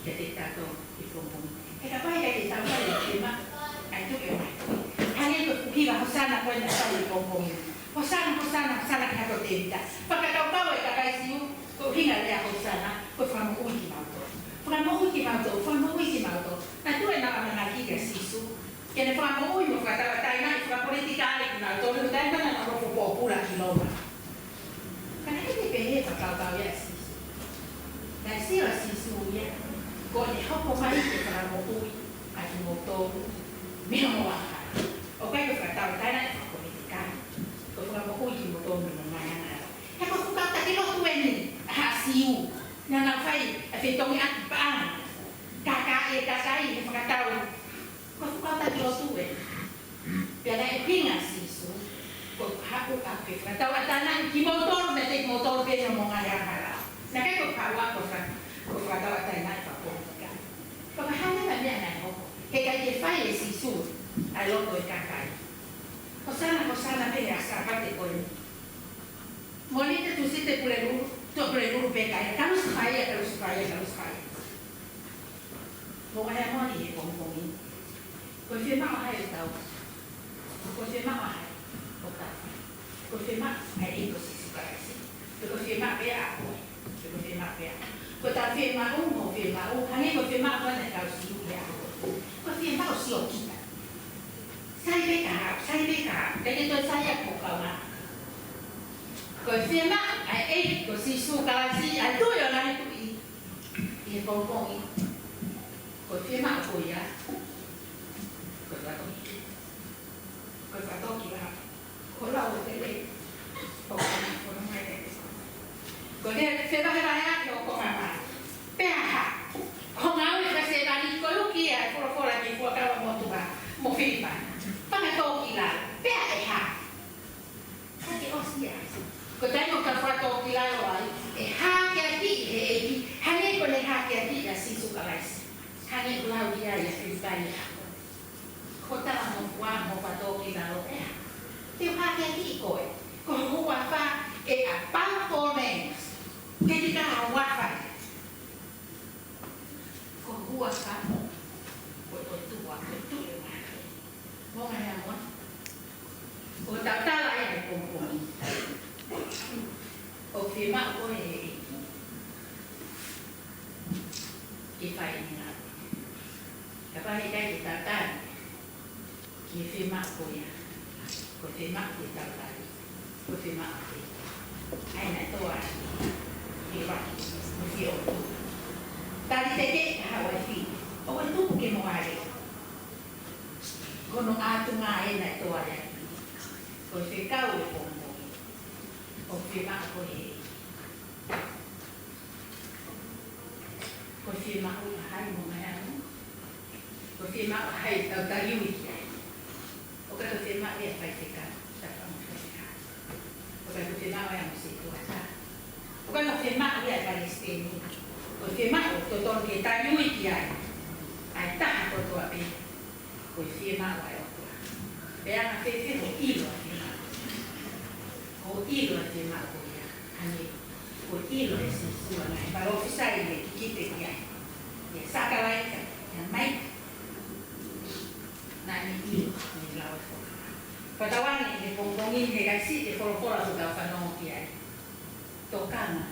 kiate kitautolu he pongipongi ni. He kapau ʻe ʻikai ke tau fai e fiemaʻu ʻa e Tuʻi ʻo e ngaahi tuʻi, hangē ko e fuʻu hiva Hōsana ko ē naʻe fai he pongipongi ni. Hōsana, Hōsana, Hōsana ki he Hako ʻo Tēvita. Fakakaukau e kakai Siu, ko e ʻuhinga e lea Hōsana, ko e fakamoʻui kimautolu. Fakamoʻui kimautolu, fakamoʻui kimautolu. Naʻe tuʻu ʻenau ʻamanaki kia Sīsū ke ne fakamoʻui mo fakatauʻatāinaʻi fakapolitikale kinautolu, he taimi naʻa nau nofo pōpula ʻi Loma. Ka naʻe ʻikai ke pehē e fakakaukau ia ʻa Sīsū. Naʻe sio ʻa Sīsū ia ko ʻene hoko mai ke fakamoʻui ʻa kimoutolu Mei homo ʻaho. ʻOku ʻikai ko e fakatauʻatāina ʻa e fakapolitikale. Ko e fakamoʻui kimoutolu mei homo ngaahi angahala. He ko e fukaʻi taki lotu eni ʻa e Siu. Naʻa nau fai ʻa e fetongi ʻaki paʻanga. Kakai e kakai he fakatau. Ko e fukaʻi taki lotu eni. Pea naʻe ʻuhinga ʻa Sīsū, ko e haʻu ʻa e fakatauʻatāina kimoutolu, meiate kimoutolu pē mei homo ngaahi angahala. Naʻe ʻikai ko e haʻu ʻa e faka-, ko e fakatauʻatāina ʻa e fakapolitikale. Ko e hā e meʻa naʻe hoko? He ʻikai ke fai ʻe Sīsū ʻa e loto ʻo e kakai. Hosana, Hosana pē he ʻaho Sāpate ko eni. Mōnite, Tūsite, Pulelulu, Tuʻapulelulu pē kae, Kalusefai ia, Kalusefai ia, Kalusefai ia. Mo e ʻai moni he pongipongi. Ko e fiemaʻu ʻa hai ʻoku tau? Ko e fiemaʻu ʻa hai ʻoku tau? Ko e fiemaʻu ʻa e ʻEiki ko Sīsū Kalaisi? Pe ko e fiemaʻu pē ʻa koe? Pe ko e fiemaʻu pē ʻa, ko ʻetau fiemaʻu, mo e fiemaʻu, hangē ko e fiemaʻu ko ē ʻa e kau Siu ia. Ko e fiemaʻu siokita. Sai pē ka haʻu, sai pē ka haʻu, ʻikai ke toe sai ʻa e kaungā. Ko e fiemaʻu ʻa e ʻEiki ko Sīsū Kalaisi, ʻa e Tuʻi ʻo e ngaahi tuʻi, ʻi he pongipongi. Ko e fiemaʻu ko ia, ko e fakatōkilalo. Ko e fakatōkilalo. Ko e lau ʻo e lea. Ko e, ko e, ko e lea, fevahevaheʻaki hoʻo konga mā. Pea hā? Ko e ngāue fakaseveliti ko e uki ia ʻa e folofola ki he fuakava motuʻa mo Filipai. Fakatōkilalo. Pea ʻe hā? Ka ke ʻosi ia. Ko e taimi ʻoku tau fakatōkilalo ai, ʻe hākeakiʻi ʻe he ʻEiki, hangē ko ʻene hākeakiʻi ʻa Sīsū Kalaisi. Hangē ko e lau ia ʻia Filipai ʻe hā. Ko e talangofua mo e fakatōkilalo ʻe hā? Te u hākeakiʻi koe. Ko hoku huafa ʻe above all names. ʻIkai ke ʻi ai ha huafa ia. Ko hoku huafa, ko e ʻOtua, ko e Tuʻi ʻo e ngaahi tuʻi. Mo e ngaahi angahala. ʻOku tau tala ia he pongipongi. ʻOku fiemaʻu koe ʻe he ʻEiki ke fai ʻene ngāue. Kapau he ʻikai ke tau tali ki he fiemaʻu ko ia, ko e fiemaʻu ke tau tali, ko e fiemaʻu ke ʻai naʻe toa ʻi he ʻEiki, mo e fie ʻOtua. Talitali ke ka haʻu ai fili, ʻoku tupu ke mo ale. Ko hono ʻātunga ē naʻe toa ai. Ko e fekau ʻo e pongipongi. ʻOku fiemaʻu koe ʻe he ʻEiki. Ko e fiemaʻu ʻa hai mo e ngaahi angahala? Ko e fiemaʻu ʻa hai ʻoku tau tali ui ki ai? ʻOku ʻikai ko e fiemaʻu ia ʻa e faifekau, tapa mo e faifekau. ʻOku ʻikai ko e fiemaʻu ia ʻa e Mōsese Tuʻa Taha. ʻOku ʻikai ko e fiemaʻu ia ʻa e palesiteni. Ko e fiemaʻu ʻoku totonu ke tali ui ki ai ʻa e taha kotoa pē. Ko e fiemaʻu ʻa e ʻOtua. Pea ʻe anga fēfē hoʻo ʻilo ʻa e fiemaʻu? Hoʻo ʻilo ʻa e fiemaʻu ko ia. Hangē ko e ʻilo ʻe Sīsū ʻa e ngaahi palōfisai ʻi he kikite ki ai. ʻIa Sakalaia, ʻia Maika. Naʻa ne ʻilo, ne lau ʻa e folofola. Fakatauange ʻi he pongipongi ni he ʻikai siʻi ʻa e folofola ʻoku tau fanongo ki ai. Tokanga,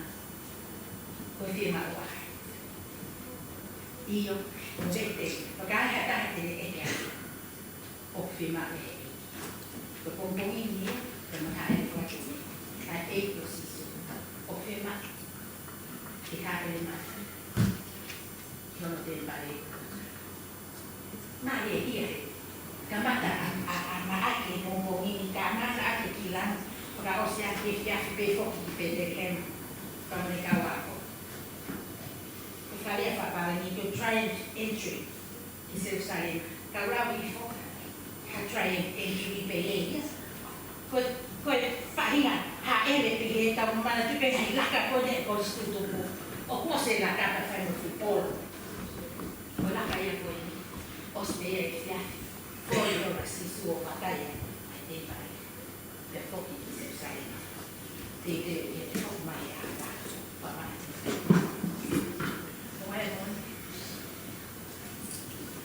ko e fiemaʻu ʻa hai? ʻIo, ko e tete, ʻoku ʻikai ha taha te ne ʻeke atu. ʻOku fiemaʻu ʻe he ʻEiki. Ko e pongipongi ni, ko e mataʻi fakatimi, ʻa e ʻEiki ko Sīsū. ʻOku fiemaʻu ke hāʻele mai ki hono temipale. Naʻe ʻi ai e kamata ʻa, ʻa, ʻa Maʻake he pongipongi ni, ka ʻanasa ʻaki e kilangi, fakaʻosi ʻaki e efiafi pē foki ki Petelihema, pea mo e kau ako. Ko e fale ʻa e fale ni ko e triumph entry ki Selusalema. Ka ʻoku lau hifo, ha triumph entry pē ia. Ko, ko e faʻahinga hāʻele pē he tau manatu pē he laka ko eni ʻo e konisitūtone. ʻOku ʻosi e laka pea fai mo e football. Ko e laka ia ko eni, ʻosi pē ia e efiafi. Ko e ʻosi Sīsū ʻo vakai ai, ʻa e temipale. Pea foki ki Selusalema. Teuteu ia ke foki mai ʻa e ʻaho, pea mai. Ko e moʻoni.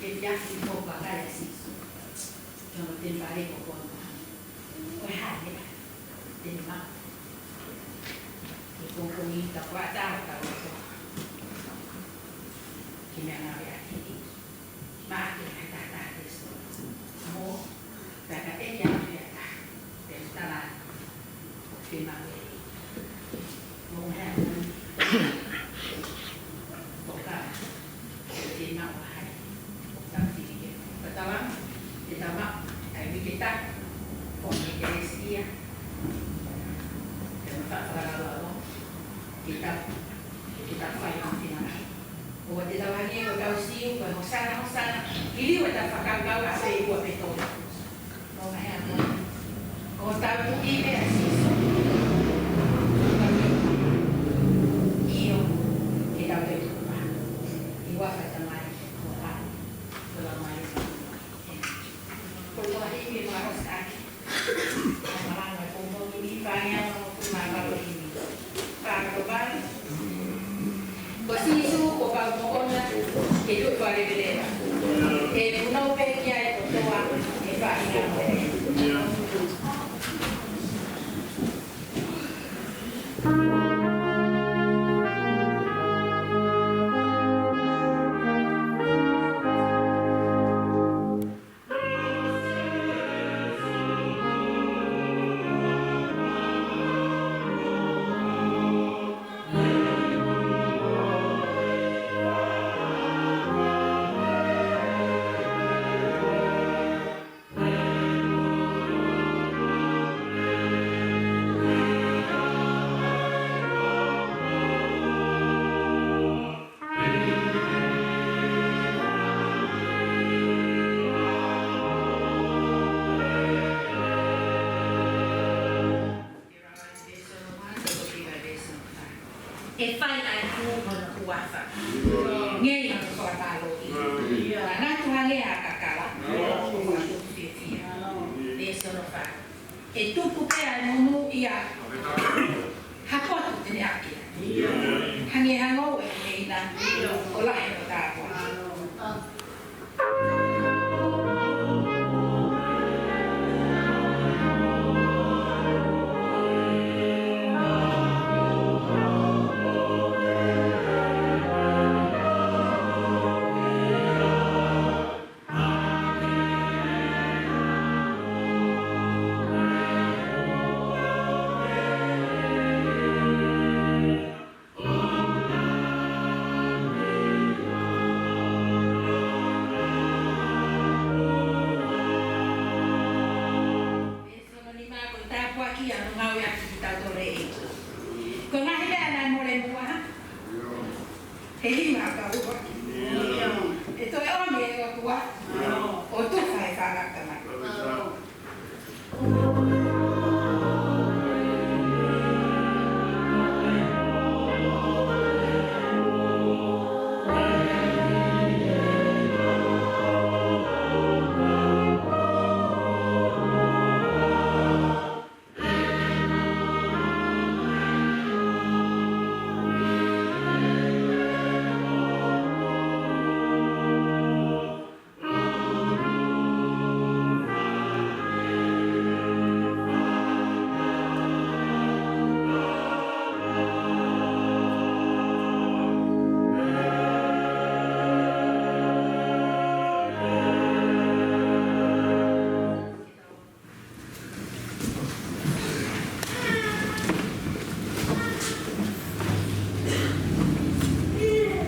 Efiafi ko e vakai ʻa Sīsū. Ki hono temipale ko Kolomani. Ko e hā e meʻa te ne maʻu? He pongipongi ni, tau ʻatā, tau ʻatā. Ki he meʻangāue ʻa e ʻEiki. Maʻake ha taha taha ke sio. Mo, ka ka ʻeke atu ia taha. Te u tala, ʻoku fiemaʻu ʻe he ʻEiki. Mo e hā e moʻoni? Ko e hā, ʻoku fiemaʻu ʻa hai? ʻOku tau fili ke. Fakatauange, ʻe Ke tau fai ʻa e finangalo. ʻOua te tau hangē ko ʻetau Siu, ko e Hosana, Hosana, ʻi he liliu ʻetau fakakaukau ʻa e ua pe tolu. Ko e meʻa ko ē. Ko hotau Tuʻi pē ʻa Sīsū. ʻIo, ke tau toe tuʻu pē. ʻI he huafa ʻo e Tamai, ko e Laumālie Māʻoniʻoni. Ko e ua himi e marausaki. Malanga ko mo ni pa ni a mo ku ma ka lo himi. Pa ka lo ba. Ko Sīsū ko kau moʻona ke tuʻu fale veleva. ʻE punou pē ki ai kotoa e faʻahinga moʻoni. ʻE fai ai ʻa hono huafa. Ngeia hono fakamālō. Manatu hangē ha kakala. Ko hono fiefia. Veesi hono fā. ʻE tupu pē ʻa e monū ia. Ha potu te ne ʻaki. Hangē ha ngoue ʻi he ʻina. ʻO lahi hono tāpuaki. Veesi hono nima, ko e tāpuaki ʻa hono ngāueʻaki kitautolu ʻe he ʻEiki. Ko e ngaahi meʻa naʻe mole muʻa, he hinga ka ua. ʻE toe ʻomi ʻe he ʻOtua, ʻo tufa he fānau tamai.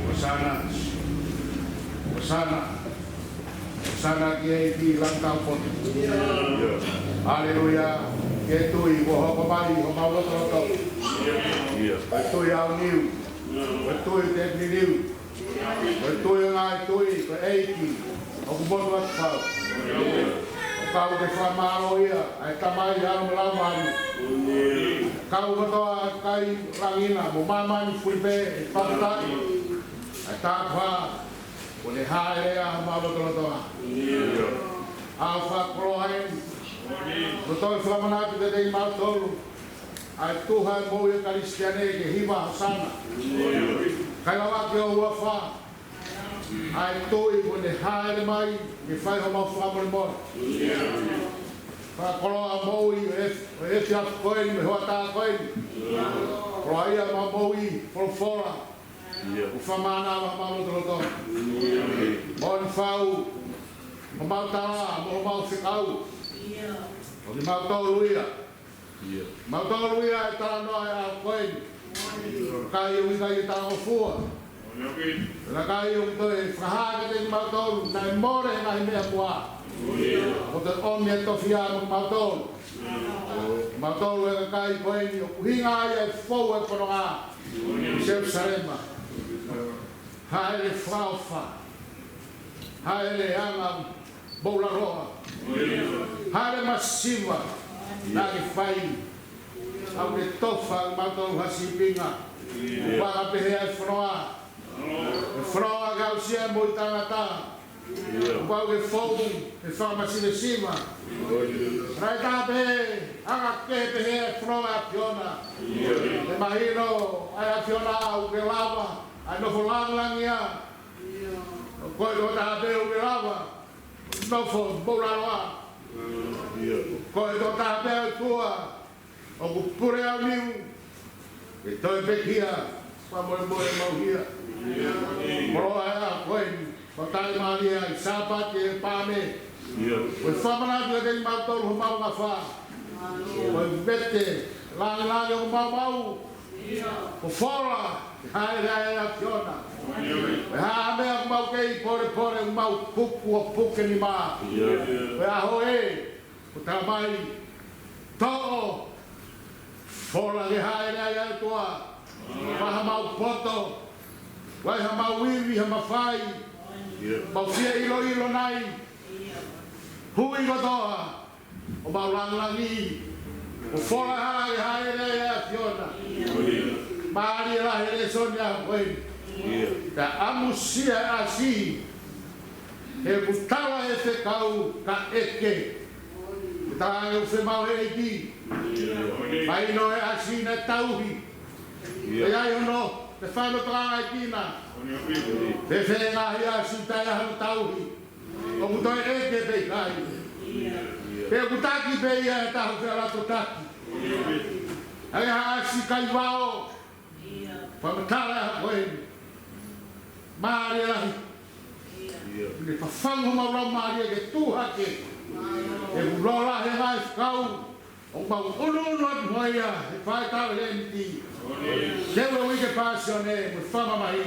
Hosana. Hosana. Hosana ki he ʻEiki ʻi he langi taupotu. Haleluia. Ki he tui kuo hoko mai ʻi homau lotolotonga. Ko e tui aoniu. Ko e tui te liliu. Ko e tui ʻo e ngaahi tui, ko e ʻEiki ʻoku motu atu fau. ʻOku kau ke fakamālō ia ʻa e Tamai, ʻAlo mo e Laumālie. Kau kotoa ʻa e kakai langi na mo māmani, fuli pē ʻi he fakataha. ʻA e tāpuhā kuo ne hāʻele ai homau lotolotonga. ʻOku ou fakakoloa heni, ʻoku ou toe fakamanatu kiate kimautolu ʻa e tuha e moʻui ʻa e Kalisitiane ke hiva Hosana. Kae lava ki ho huafa ʻa e tui kuo ne hāʻele mai ke fai homau fakamolemole. Fakakoloa moʻui ʻo e, ʻo e efiafi ko eni mo e hoʻatā ko eni. Koloaʻia ʻemau moʻui, folofola. ʻOku fakamānava homau lotolotonga. Moʻoni fau homau tala mo homau fekau. ʻOku kimautolu ia. Kimautolu ia ʻe talanoa he ʻaho ko eni. Kakai ʻoku ʻikai ke talangofua. Kakai ʻoku toe fakahā kiate kimautolu naʻe mole he ngaahi meʻa muʻa. Kuo toe ʻomi e tofiʻa maʻa kimautolu. Kimautolu e kakai ko eni ʻoku ʻuhinga ai e fou e fononga. Selusalema. Hāʻele fakaʻofa. Hāʻele anga moʻulaloa. Hāʻele masiva. Naʻa ke fai. ʻOku ke tofa ʻemau tolu ha sīpinga. Kuo pau ke pehē ʻa e fononga. ʻE fononga ke aʻusia e moʻui taʻengata. Kuo pau ke fou e fakamasivesiva. Naʻe tā pē, anga ke pehē e fononga ʻa e ʻAfiona. ʻE mahino ʻa e ʻAfiona ʻoku ke lava ʻa e nofo langilangi. Ko koe tokotaha pē ʻoku ke lava nofo moʻulaloa. Ko koe tokotaha pē ʻOtua ʻoku pule ʻa e niu, ke toe pekia, fakamolemole ʻemau hia. Koloa ʻa e ʻaho ko eni, ko e taʻimālie ʻa e Sāpate ʻi Paame. Ko e fakamanatu kiate kimautolu homau ngafa. Ko e vete langilangi ʻo homau maumau. Ko e fola ke hāʻele ai ʻa e ʻAfiona. Ko e hā e meʻa ʻoku mau kei pōlepole, ʻoku mau kuku ʻo puke nima. Ko e ʻaho ē, kuo tala mai, toʻo, fola ke hāʻele ai ʻa e ʻOtua. Fai haʻamau poto, fai haʻamau ivi, ha mafai. Mau fie ʻiloʻilo nai. Hui kotoa ʻo mau langilangi. Ko e fola hala ke hāʻele ai ʻa e ʻAfiona. Mālie lahi e lēsoni ʻa e ʻaho ko eni. Ka ʻamusia e ʻasi. He ʻoku tala ʻe he fekau ka ʻeke. Ko e tala ʻe he ʻEiki. Mahino e ʻasi naʻe tauhi. ʻE ʻi ai hono, te fano tala ʻEiki na. Fēfē ngaahi ʻasi taʻe ʻi ai hono tauhi. ʻOku toe ʻeke pe ʻikai. Pe ʻoku taki pē ia he taha fea lato taki. ʻA e ʻasi kai vao. Fakamatala ʻa e ʻaho ko eni. Mālie lahi. Ne fafangu homau laumālie ke tuʻu hake. ʻE ulola he ngaahi fekau ʻoku mau ʻunuʻunu atu mo ia he faitau he leniti. Ke ue uike Pāsione mo e fakamamahi.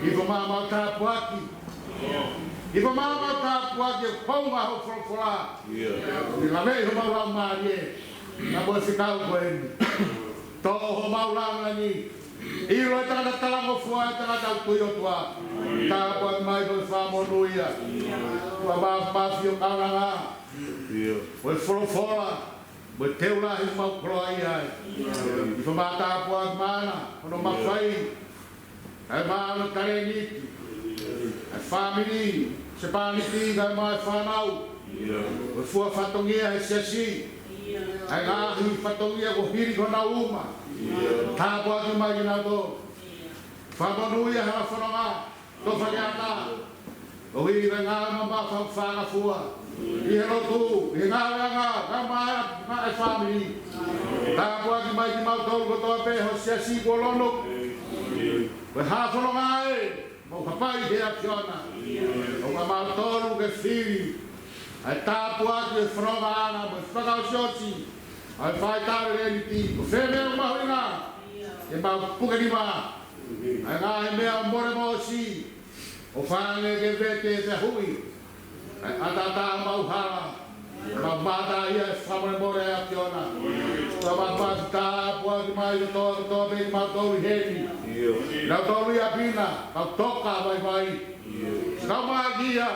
Hifo mai homau tāpuaki. Hifo mai homau tāpuaki ʻo e pounga ho folofola. Ne laveʻi homau laumālie. Na mo e fekau ko eni. Toʻo homau langilangi. ʻIlo e tangata talangofua, e tangata ʻoku tui ʻOtua. Tāpuaki mai ko e fakamonūʻia. Ko e mafimafi ʻo e kaunanga. Ko e folofola. Mo e teu lahi ʻoku mau koloaʻia ai. Hifo mai tāpuaki mai hono mafai. ʻA e maʻu talēniti. ʻA e fāmili, sepaniti, kae ʻumaʻā e fānau. Ko e fua fatongia he siasi. ʻA e ngaahi fatongia kuo hili ko ʻenau uma. Tāpuaki mai kinautolu. Fakamonūʻia hala fononga, tofa ke ata. ʻOku ʻi he ngaahi mamafa ʻoku fakafua. ʻI he lotu, ʻi he ngaahi anga, kae ʻumaʻā e fāmili. Tāpuaki mai kimautolu kotoa pē ho siasi kuo lono. Ko e hā fononga ē, mau hapai he ʻAfiona. ʻOku ʻa mautolu ke fili ʻa e tāpuaki e fononga ʻana mo e fakaʻosiʻosi ʻa e faitau he leniti. Ko fē meʻa ʻoku mahuʻinga ke mau puke nima. ʻA e ngaahi meʻa mole mo ʻosi, ʻo fai ange ke vete pea hui. ʻA e ʻataʻatā homau hala, mau mata ia he fakamolemole ʻa e ʻAfiona. Ka mau pasi tāpuaki mai kotoa kotoa pē kimautolu ʻi heni. Kinautolu ʻi ʻapi na, kau toka vaivai. Kau makia,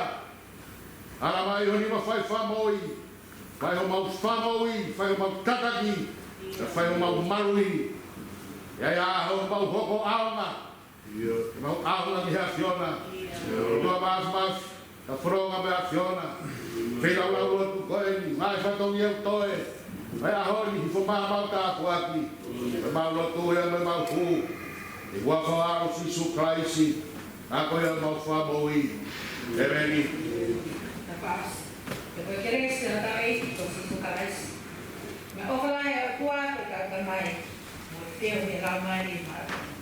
ala mai ho nima fai fakamoʻui. Fai homau fakamoʻui, fai homau tataki, fai homau maluʻi. ʻI he ʻaho ʻoku mau hoko ʻaonga. Ke mau ʻaonga ki he ʻAfiona. ʻOtua Māfimafi, ka fononga mo e ʻAfiona. Feilaulau lotu ko eni, ngaahi fatongia ʻoku toe. Mo e ʻaho ni hifo mai homau tāpuaki. Mo ʻemau lotu ia mo ʻemau hū. ʻI he huafa ʻo Sīsū Kalaisi. Ka ko ia homau Fakamoʻui. ʻEmeni. Tapas. Ko e kelesi ʻa hotau ʻEiki ko Sīsū Kalaisi, mo e ʻofa lahi ʻa e ʻOtua, ko e tauhi mai mo e feohi ʻa e Laumālie Māʻoniʻoni,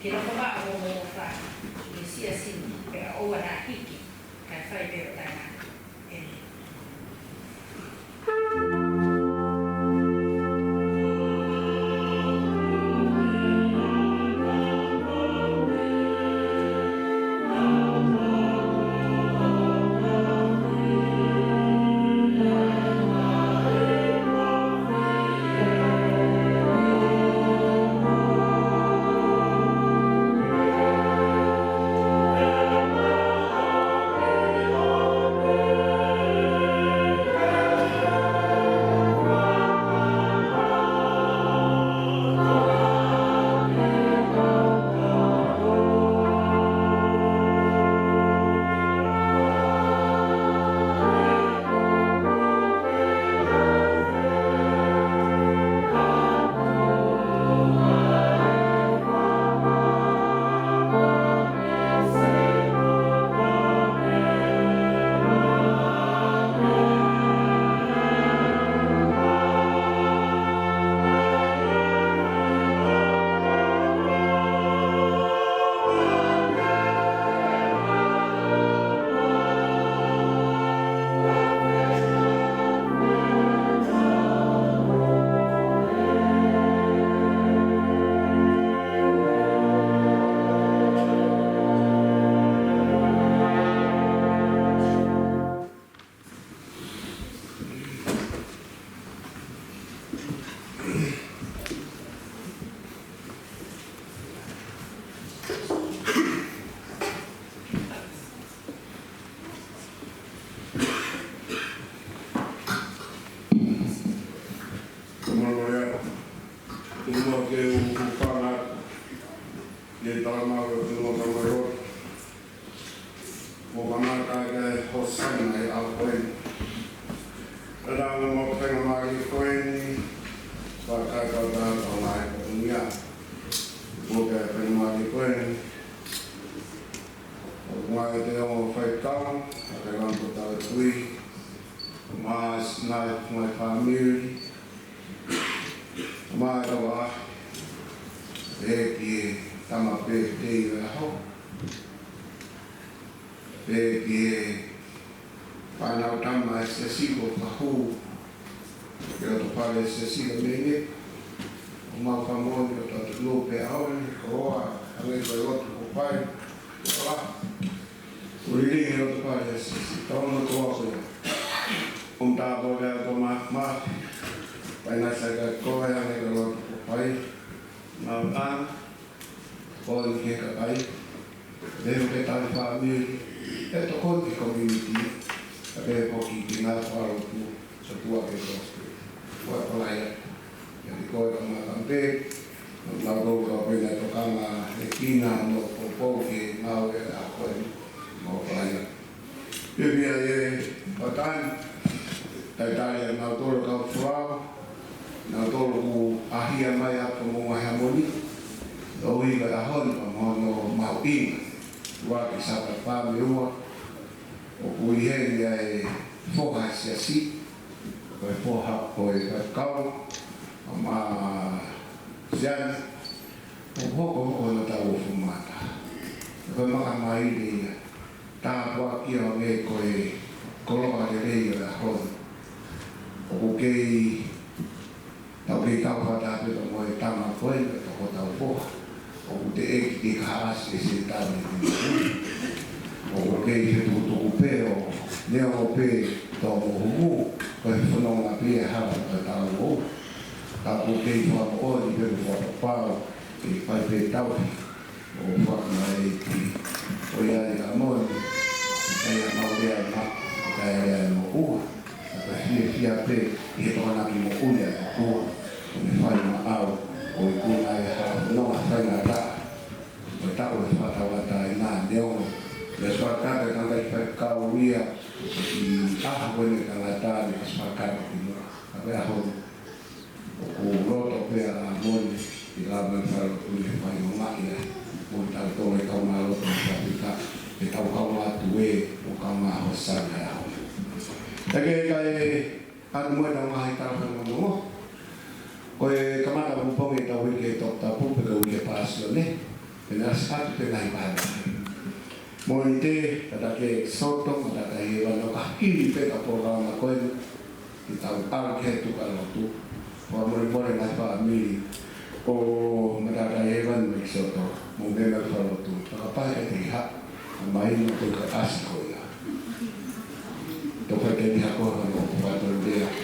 ke nofo maʻu mo ʻofa ʻi he siasi ni pea ʻoua naʻa hiki, kae fai pē ʻo taʻengata. ʻEmeni. Ke tau maʻu e tunu o tau lotu. Mo kamata ʻa e Hosana he ʻaho ko eni. Tala mo faingamālie ko eni. Fakataha tau mai ko eni ia. Mo faingamālie ko eni. ʻOku mau ʻi he ongo faifekau, ʻa e kau tau tui. Mo e ngaahi, ngaahi fāmili. Mo e kau ʻa e ki he tama pē te i raho. Pea ki he fānau tama ʻa e siasi ko Fahu, ki he loto fale siasi ko Mene, ʻoku mau fakamoʻoni ʻoku tau tuʻu pē ʻaho ni, ko e ʻaho ko e lotu ko fai, ko e ʻaho ʻo e lilingi loto fale siasi, tau na ko ako ia. ʻOku mau tāpuakiʻi ʻa e tama, ma, pai na sa ka ko e ʻaho ko e lotu ko fai, na, na, ko e ke kakai, Leo ke tau fāmili, ʻe tokoni ki he community, ʻa e pē ko e kiʻi ngaahi fālotu, so tua ke tos ke. Ua kolai ia, ia ki ko e kama kampe, no lau kou ka pena tokanga e kina no poupou ke ngāue ʻa ko e, no kolai ia. Pea pea e patan, talitali ʻa nautolu kau folau, nautolu ʻoku ʻaʻahi mai ʻa e Tomoʻa Hamoni, ʻo ʻi he ʻaho ni ʻoku mahuʻinga, ua ki he Sāpate Pāmue ua, ʻoku ʻi heni ʻa e foha siasi, ko e foha ko e faifekau, ʻa ma siana, ʻoku hoko hono tau ʻo fumata. Ko e makamaile ia, tāpuakiʻi ʻo e ko e koloa lelei ʻo e ʻaho ni. ʻOku kei, tau kei kau fakataha pē mo e tama ko eni, ʻa e toko tau foha. ʻOku teʻeki ke kahaʻasi ʻe Sētane. ʻOku kei fetukutuku pē ʻo neongo pē tō mo humu, ko e fononga pē ʻa e hala ʻo e tau o. Ka ʻoku kei fakamoʻoni pē mo fakapapau, ʻe fai pē tau. ʻO fakamaʻa e ki. ʻOiauē ka moʻoni, ʻikai ha mau lea ma, ʻikai ha lea mo ua. Ka ta fiefia pē, ʻi he tokonaki moʻui ʻa e ʻOtua. ʻO ne fai maʻau, ʻo ikuna e ha, no ma fai na ta. ʻO taku e fakatauʻatāina, neongo. Mei he fakatau e tangata faifekau ia, ʻi he ʻaho ko eni tangata, mei he fakatau ki muʻa. Ka pea honi. ʻOku loto pē ʻa Hamoni, ʻi he lava e fālotu ni fai o ngā ia, mo tautolu e kaungā lotu ʻi Pasifika, ʻe tau kaungā tue, mo kaungā Hosana ʻa Hamoni. ʻE ke kai atu mo e tau ngaahi tau fai mo mo. Ko e kamata pongipongi ʻetau uike toputapu pe ko e uike Pāsione, pea ʻasi atu pē ngaahi vahevahe. Mōnite, tataki ʻEkisoto, matātahi ʻe ua, no ka hili pē ka polokalama ko eni, ke tau ʻalu ki he tuʻu ʻa e lotu. Fakamolemole ngaahi fāmili ʻo matātahi ʻe ua mo ʻEkisoto, mo e meʻa fālotu. Fakapā ke te iha, ʻa mai no ko e ka ʻasi ko